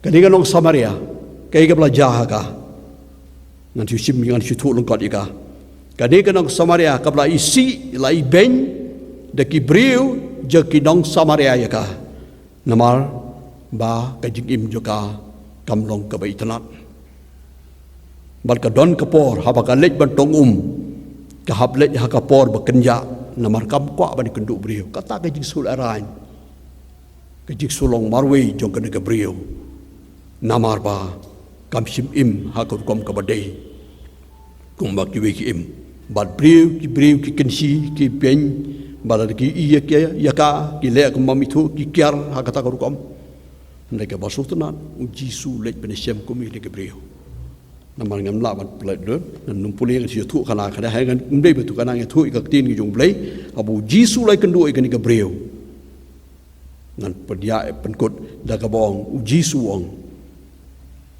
Kane ka nong Samaria, kaei kaba la jia ha ka? Ngan shu shim, ngan shu thoh lyngkot ïa ka. Kane ka nong Samaria kaba la isih, la ibeiñ da ki briew jong ki nong Samaria ïa ka. Namar ba ka jingim jong ka kam long kaba itynnad. Bad ka don ka por haba ka leit ban tong um, ka hap leit ha ka por ba kynja, namar kam kwah ban ïakynduh briew. Kata ka jingsngewlehrain, ka jingsngew long marwei jong kane ka briew. Namar ba kam shym im ha ka rukom kaba dei kumba kiwei ki im. Bad briew, ki briew ki kynshi, ki beiñ, bad lada ki ïohi ïa ka, ïa ka, ki leh kumba ym ithuh, ki kiar ha kata ka rukom. Hynrei kaba sngewtynnat, u Jisu u leit ban ïashem kum ïa kane ka briew. Namar ngam lah ban pule lut, ngan nym pule, ngan shu ïathuh kane, kane, hynrei ngan ym dei ban ïathuh kane, ngan ïathuh ïa ka ktien ka jong U Blei. Haba u Jisu u la ïakynduh ïa kane ka briew, ngan pdiang pynkut da kaba ong, u Jisu u ong,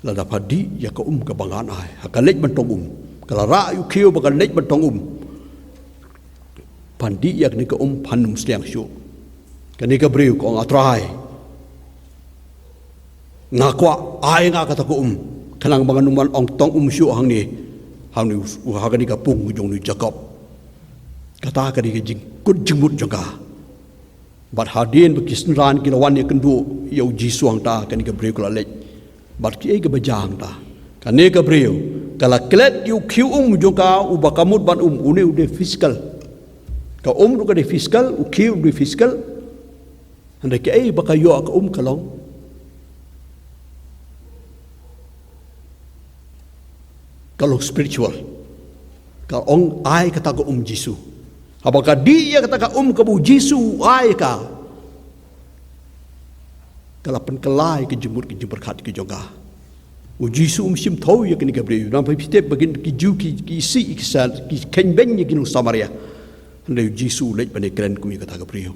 lada pha dih ïa ka um kaba ngan ai, ha ka leit ban tong um, ka la rah ïa u khiew ba ka leit ban tong um, phan dih ïa kane ka um, phan ym sliang shuh. Kane ka briew ka ong, A Trai, nga kwah, ai nga kata ka um, khnang ba ngan ym wan ong tong um shuh hangne, hangne u, ha kane ka pung ka jong u Jakob. Kata ka dei ka jingkut jingmut jong ka. Bad hadien ba ki synran ki la wan ïakynduh ïa u Jisu hangta, kane ka briew ka la leit. Bad kiei kaba jia hangta? Kane ka briew ka la klet ïa u khiew um jong ka uba ka mut ban um, une u dei physical. Ka um ruh ka dei physical, u khiew u dei physical. Hynrei kaei ba ka ïoh ka um ka long, ka long spiritual. Ka ong, ai kata ka um Jisu. Haba ka dih ïa kata ka um kaba u Jisu u ai ka, ka la pynkylla ïa ka jingmut ka jingpyrkhat ka jong ka. U Jisu um shym thew ïa kane ka briew. Namar phi tip ba kin, ki Jiw ki, ki isih, ki sa, ki kheiñ beiñ ïa ki nong Samaria. Hynrei u Jisu u leit ban ïakren kum ïa kata ka briew.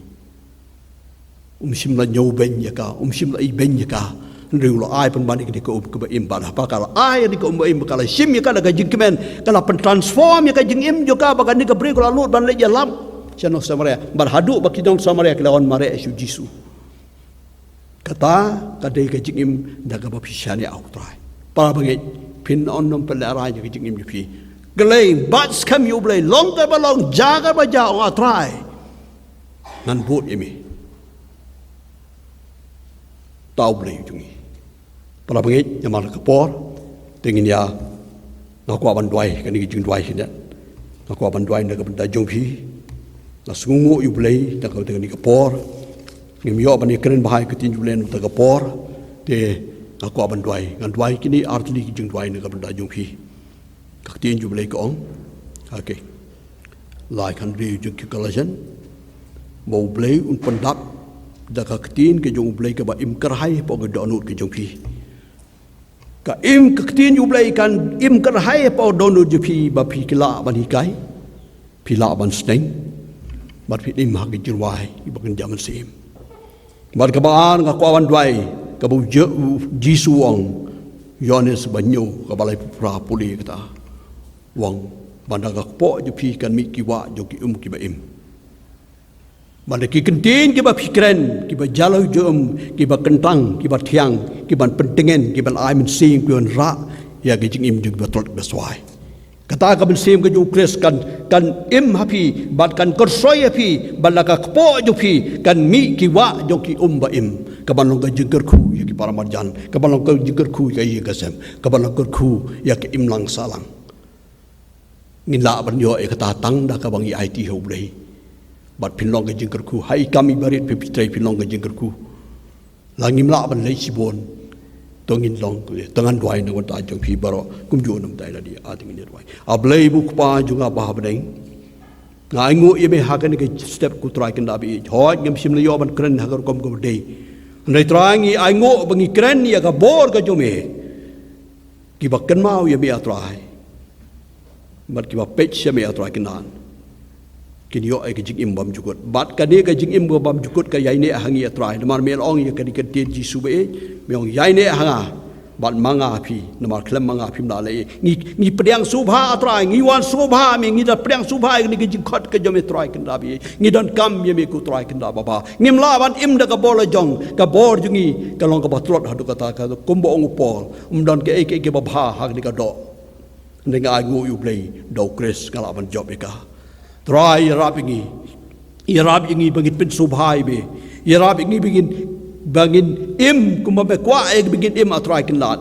Um shym la ñiewbeiñ ïa ka, um shym la ibeiñ ïa ka. Hynrei u la ai pynban ïa kane ka um kaba im, bad haba ka la ai ïa kane ka um ba im, ka la shim ïa ka da ka jingkmen, ka la pyntransform ïa ka jingim jong ka, ba kane ka briew ka la nud ban leit ïalap sha nong Samaria. Bad haduh ba ki nong Samaria ki la wan mareh sha u Jisu. Kata ka dei ka jingim da kaba phi shaniah ha u Trai. Para bangeit, phin ym pynlehraiñ ïa ka jingim jong phi. Kylleiñ bad skhem ïa U Blei, long kaba long, jia kaba jia, ong, A Trai, ngan bud ïa me. Ta U Blei jong ngi. Para bangeit, namar ka por, te ngin ïa, nga kwah ban duwai, kane ka jingduwai hi ne. Nga kwah ban duwai na ka bynta jong phi. Nga sngewnguh ïa U Blei na ka bynta kane ka por. Ngim ïoh ban ïakren bha ïa ka ktien U Blei na ka bynta ka por. Te nga kwah ban duwai, ngan duwai kine ar tylli ki jingduwai na ka bynta jong phi. Ka ktien U Blei ka ong, okay, lai khathynriew jong ki Galatian, ba U Blei un pyndap da ka ktien ka jong U Blei kaba im kyrhai hapoh ka dohnud ka jong phi. Ka im, ka ktien U Blei kan im kyrhai hapoh ka dohnud jong phi, ba phi lah ban hikai, phi lah ban sneng, bad phin im ha ka jingrwai ba kynja mynsiem. Bad kaba ar, nga kwah ban duwai, kaba u Je-, u Jisu u ong, Ïoannis ba hynñiew, kaba laiphew phra, pule kata. U ong, ba na ka kpoh jong phi kan mih ki wah jong ki um kiba im. Ba na ki kyntien kiba phi kren, kiba jaloi jong um, kiba kyntang, kiba thiang, kiban pyntngen, kiban ai mynsiem, kiban rah ïa ka jingim jong kiba tlot kiba swai. Kata ka mynsiem ka jong u Khrist kan, kan im ha phi, bad kan kyrsoi ha phi, bad na ka kpoh jong phi kan mih ki wah jong ki um ba im, kaban long ka jingkyrkhu ïa ki para marjan, kaban long ka jingkyrkhu ïa ka ïing ka sem, kaban long kyrkhu ïa ka imlang sahlang. Ngin lah ban ïoh ïa kata tang da kaba ngi aiti ha U Blei. Bad phin long ka jingkyrkhu, ha i kam i barit phi, phi trei phin long ka jingkyrkhu. La ngim lah ban leit shibun. To ngin long, to ngan duwai na ka bynta jong phi baroh, kumjuh na ka bynta i lade, ah, te ngin ïa duwai. A Blei bad u Kpa jong nga ba ha bneng, nga ainguh ïa me ha kane ka step ko Trai Kynrad ba ïeit. Hooid ngam shym la ïoh ban kren ha ka rukom kaba dei. Hynrei Trai ngi ainguh ba ngi kren ïa ka bor ka jong me. Kiba kynmaw ïa me, ah Trai, bad kiba peit sha me, ah Trai Kynrad, kin ïoh ïa ka jingim bymjukut. Bad kane ka jingim bymjukut ka ïaineh ha ngi, ah Trai. Namar me la ong ïa kane ka ktien Jisu ba ïeit, me ong, ïaineh ha nga bad ma nga ha phi, namar khlem ma nga phim lah leh ei ei. Ngi, ngi pdiang sngewbha, ah Trai, ngi wan sngewbha ha me, ngi da pdiang sngewbha ïa kane ka jingkhot ka jong me, Trai Kynrad ba ïeit. Ngi donkam ïa me ko Trai Kynrad babha. Ngim lah ban im da ka bor la jong, ka bor jong ngi ka long kaba tlot haduh katta, ka kumba ong u Paul, ym don kaei kaei kaba bha ha kane ka doh. Hynrei nga ainguh ïa U Blei, da u Khrist nga lah ban jop ïa ka. Trai, ïarap ïa ngi. Ïarap ïa ngi ba ngin pynsngewbha ïa me. Ïarap ïa ngi ba ngin, ba ngin im kumba me kwah ïa ngi ba ngin im, ah Trai Kynrad.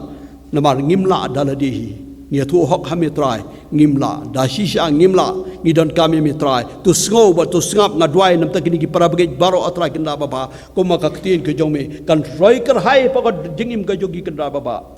Namar ngim lah da lade hi. Ngi ïathuh hok ha me, Trai, ngim lah. Da shisha ngim lah. Ngi donkam ïa me, Trai. To sngew bad to sngap, nga duwai na ka bynta kine ki para bangeit baroh, ah Trai Kynrad babha. Kumba ka ktien ka jong me kan roi kyrhai hapoh ka jingim ka jong ki, Kynrad babha.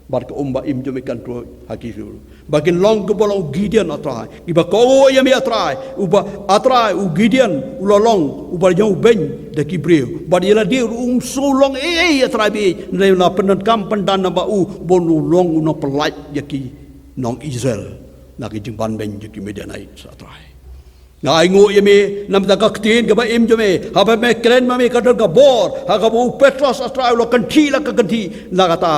Bad ka um ba im jong me kan troi ha ki riewlum. Ba kin long kumba long u Gideon, A Trai. Kiba kohnguh ïa me, A Trai. Uba, A Trai, u Gideon u la long uba ïoh beiñ da ki briew. Bad ïa lade ruh um sngew long ei ei, A Trai, bad hynrei la pyndonkam pyndan namar u, bad u long u nongpyllait ïa ki nong Israel na ki jingbanbeiñ jong ki Midianite, A Trai. Nga ainguh ïa me namar ka ktien kaba im jong me, haba me kren ma me ka don ka bor, ha kaba u Petros, A Trai, u la kynthih la ka kynthih, la kata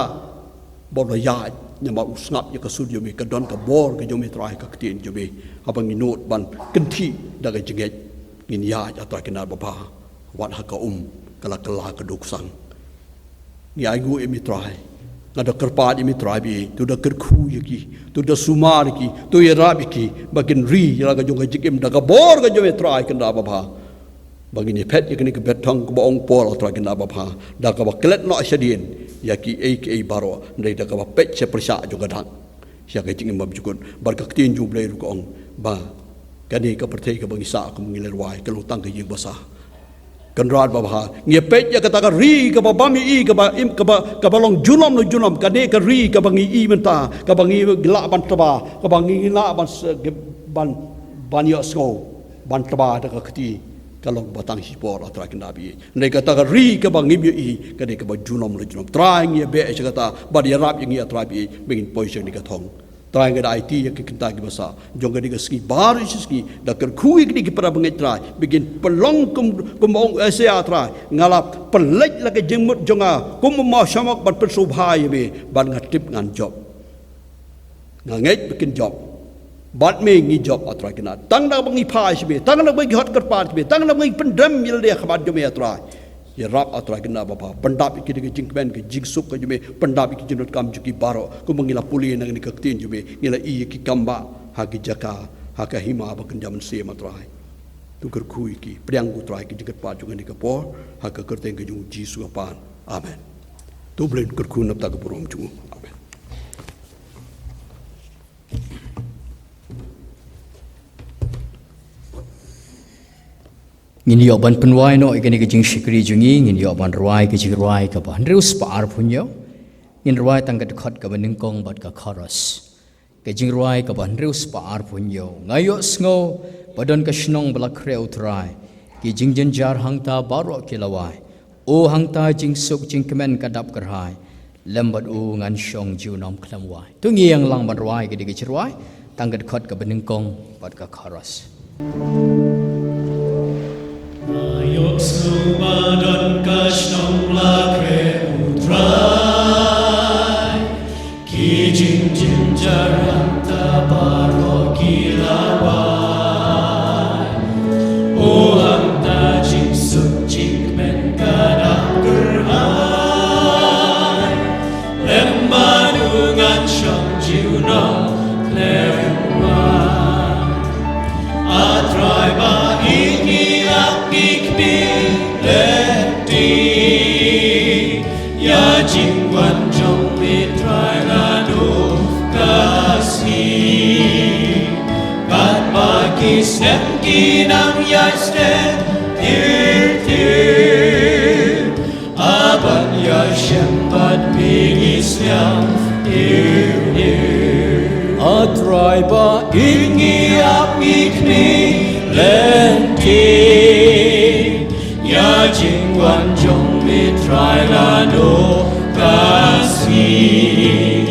bor la ïaid, namar u sngap ïa ka sur jong me, ka don ka bor ka jong me, Trai, ka ktien jong me. Haba ngi nud ban kynthih da ka jingngeit, ngin ïaid, A Trai, kynda babha, wat ha ka um ka la kylla ka duk sang. Ngi ainguh ïa me, Trai. Nga da kyrpad ïa me, Trai, bad to da kyrkhu ïa ki, to da sumar ïa ki, to ïarap ïa ki ba kin ri ïa la ka jong ka jingim da ka bor ka jong me, Trai, kynda babha. Ba ngin ïa phet ïa kane ka bteng kaba ong Paul, A Trai, kynda babha, da kaba klet noh shadien ïa kiei kiei baroh, hynrei da kaba peit sha pyrshah jong ka dak, sha ka jingim bymjukut. Bad ka ktien jong U Blei ruh ka ong ba kane ka pyrthei kaba ngi sah, kaba ngi la rwai, ka long tang ka ïing basah. Kynrad babha, ngi peit ïa kata ka ri kaba bym ïohi, kaba im, kaba, kaba long junom la junom, kane ka ri kaba ngi ïohi mynta, kaba ngi lah ban tba, kaba ngi lah ban s-, ban, ban ïohsngew, ban tba da ka kti, ka long ba tang shipor, A Trai, kynda bad. Hynrei kata ka ri kaba ngim ïohi, kane kaba junom la junom. Trai, ngi ïa beh sha kata, bad ïarap ïa ngi, A Trai, bad ba ngin poi sha kane ka thong. Trai, nga da aiti ïa ki kynta ki basa jong kane ka sngi, baroh shi sngi, da kyrkhu ïa kine ki para bangeit, Trai, ba kin pynlong kum, kum ong Isaiah, Trai, nga la pynleit la ka jingmut jong nga kum u mawshamok ban pynsngewbha ïa me, bad nga tip ngan jop. Nga ngeit ba kin jop. Bad me ngi jop, A Trai, kynda. Tang da ba ngi phai sha me, tang da ba ngi hot kyrpad sha me, tang da ba ngi pyndem ïa lade ha khmat jong me, A Trai. Ïarap, A Trai, kynda babha. Pyndap ïa ki da ka jingkmen, ka jingsuk ka jong me. Pyndap ïa ki jingdonkam jong ki baroh. Kumba ngi la pule na kane ka ktien jong me, ngi la ïohi ïa ki kam ba ha ki jaka, ha ka hima ba kynja mynsiem, A Trai. To kyrkhu ïa ki, pdiang, ko Trai, ki jingkyrpad jong kane ka por, ha ka kyrteng ka jong U Jisu U Kpa. Amen. To U Blei un kyrkhu na bynta ka burom jong u. Amen. Ngin ïoh ban pynwai noh ïa kane ka jingshakri jong ngi, ngin ïoh ban rwai ka jingrwai kaba hynriew spah arphew hynñiew. Ngin rwai tang ka dkhot kaba nyngkong bad ka chorus. Ka jingrwai kaba hynriew spah arphew hynñiew. Nga ïohsngew ba don ka shnong ba la khreh U Trai, ki jingjynjar hangta baroh ki la wai. O hangta jingsuk jingkmen ka dap kyrhai, lem bad u ngan shong junom khlem wai. To ngin ïeng lang ban rwai kane ka jingrwai, tang ka dkhot kaba nyngkong bad ka chorus. Nga ïohsngew ba don ka shnong la khreh U Trai, ki jingjynjar hangta baroh ki la wai. O hangta jingsuk jingkmen ka dap kyrhai, lem bad u ngan shong junom khlem wai. A Trai, ba ïeit ngi ap ngi khmih lynti ïa jingwan jong me, Trai, naduh ka sngi. Katba ki snem ki nang ïaid stet tir tir, A ban ïashem bad me ngi sliang tir tir. A Trai, ba ïeit ngi ap ngi khmih lynti ïa jingwan jong me, Trai, naduh ka sngi.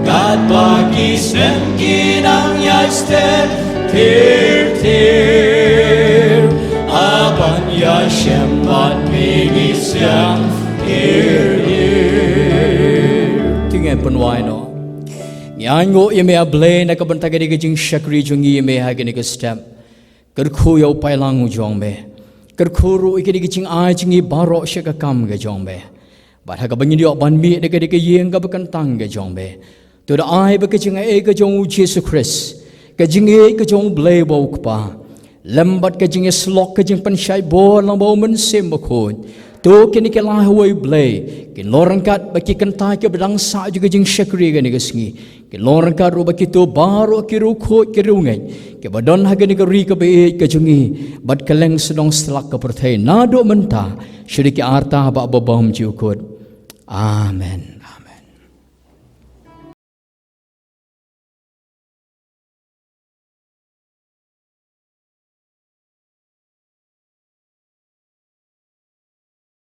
Katba ki snem ki nang ïaid stet tir tir, A ban ïashem bad me ngi sliang tir tir. To ngin pynwai noh. Ngi ainguh ïa me, A Blei, na ka bynta kane ka jingshakri jong ngi ïa me ha kane ka step. Kyrkhu ïa u paidlang u jong me. Kyrkhu ruh ïa kine ki jingai jong ngi baroh sha ka kam ka jong me. Bad ha kaba ngin ïoh ban mih na kane ka ïing kaba kyntang ka jong me, to da ai ba ka jingaiei ka jong U Jisu Khrist, ka jingïeit ka jong U Blei uba U Kpa, lem bad ka jingïasyllok, ka jingpynshait bor lyngba U Mynsiem Bakhuid, to kine ki lai ha wei U Blei kin long ryngkat bad ki kynthei kiba dang sah jong ka jingshakri kane ka sngi. Kin long ryngkat ruh bad kito baroh ki riewkhuid ki riewngeit kiba don ha kane ka ri kaba ïeit ka jong ngi bad kylleng shnong satlak ka pyrthei, naduh mynta sha ki arta bad ba bymjukut. Amen.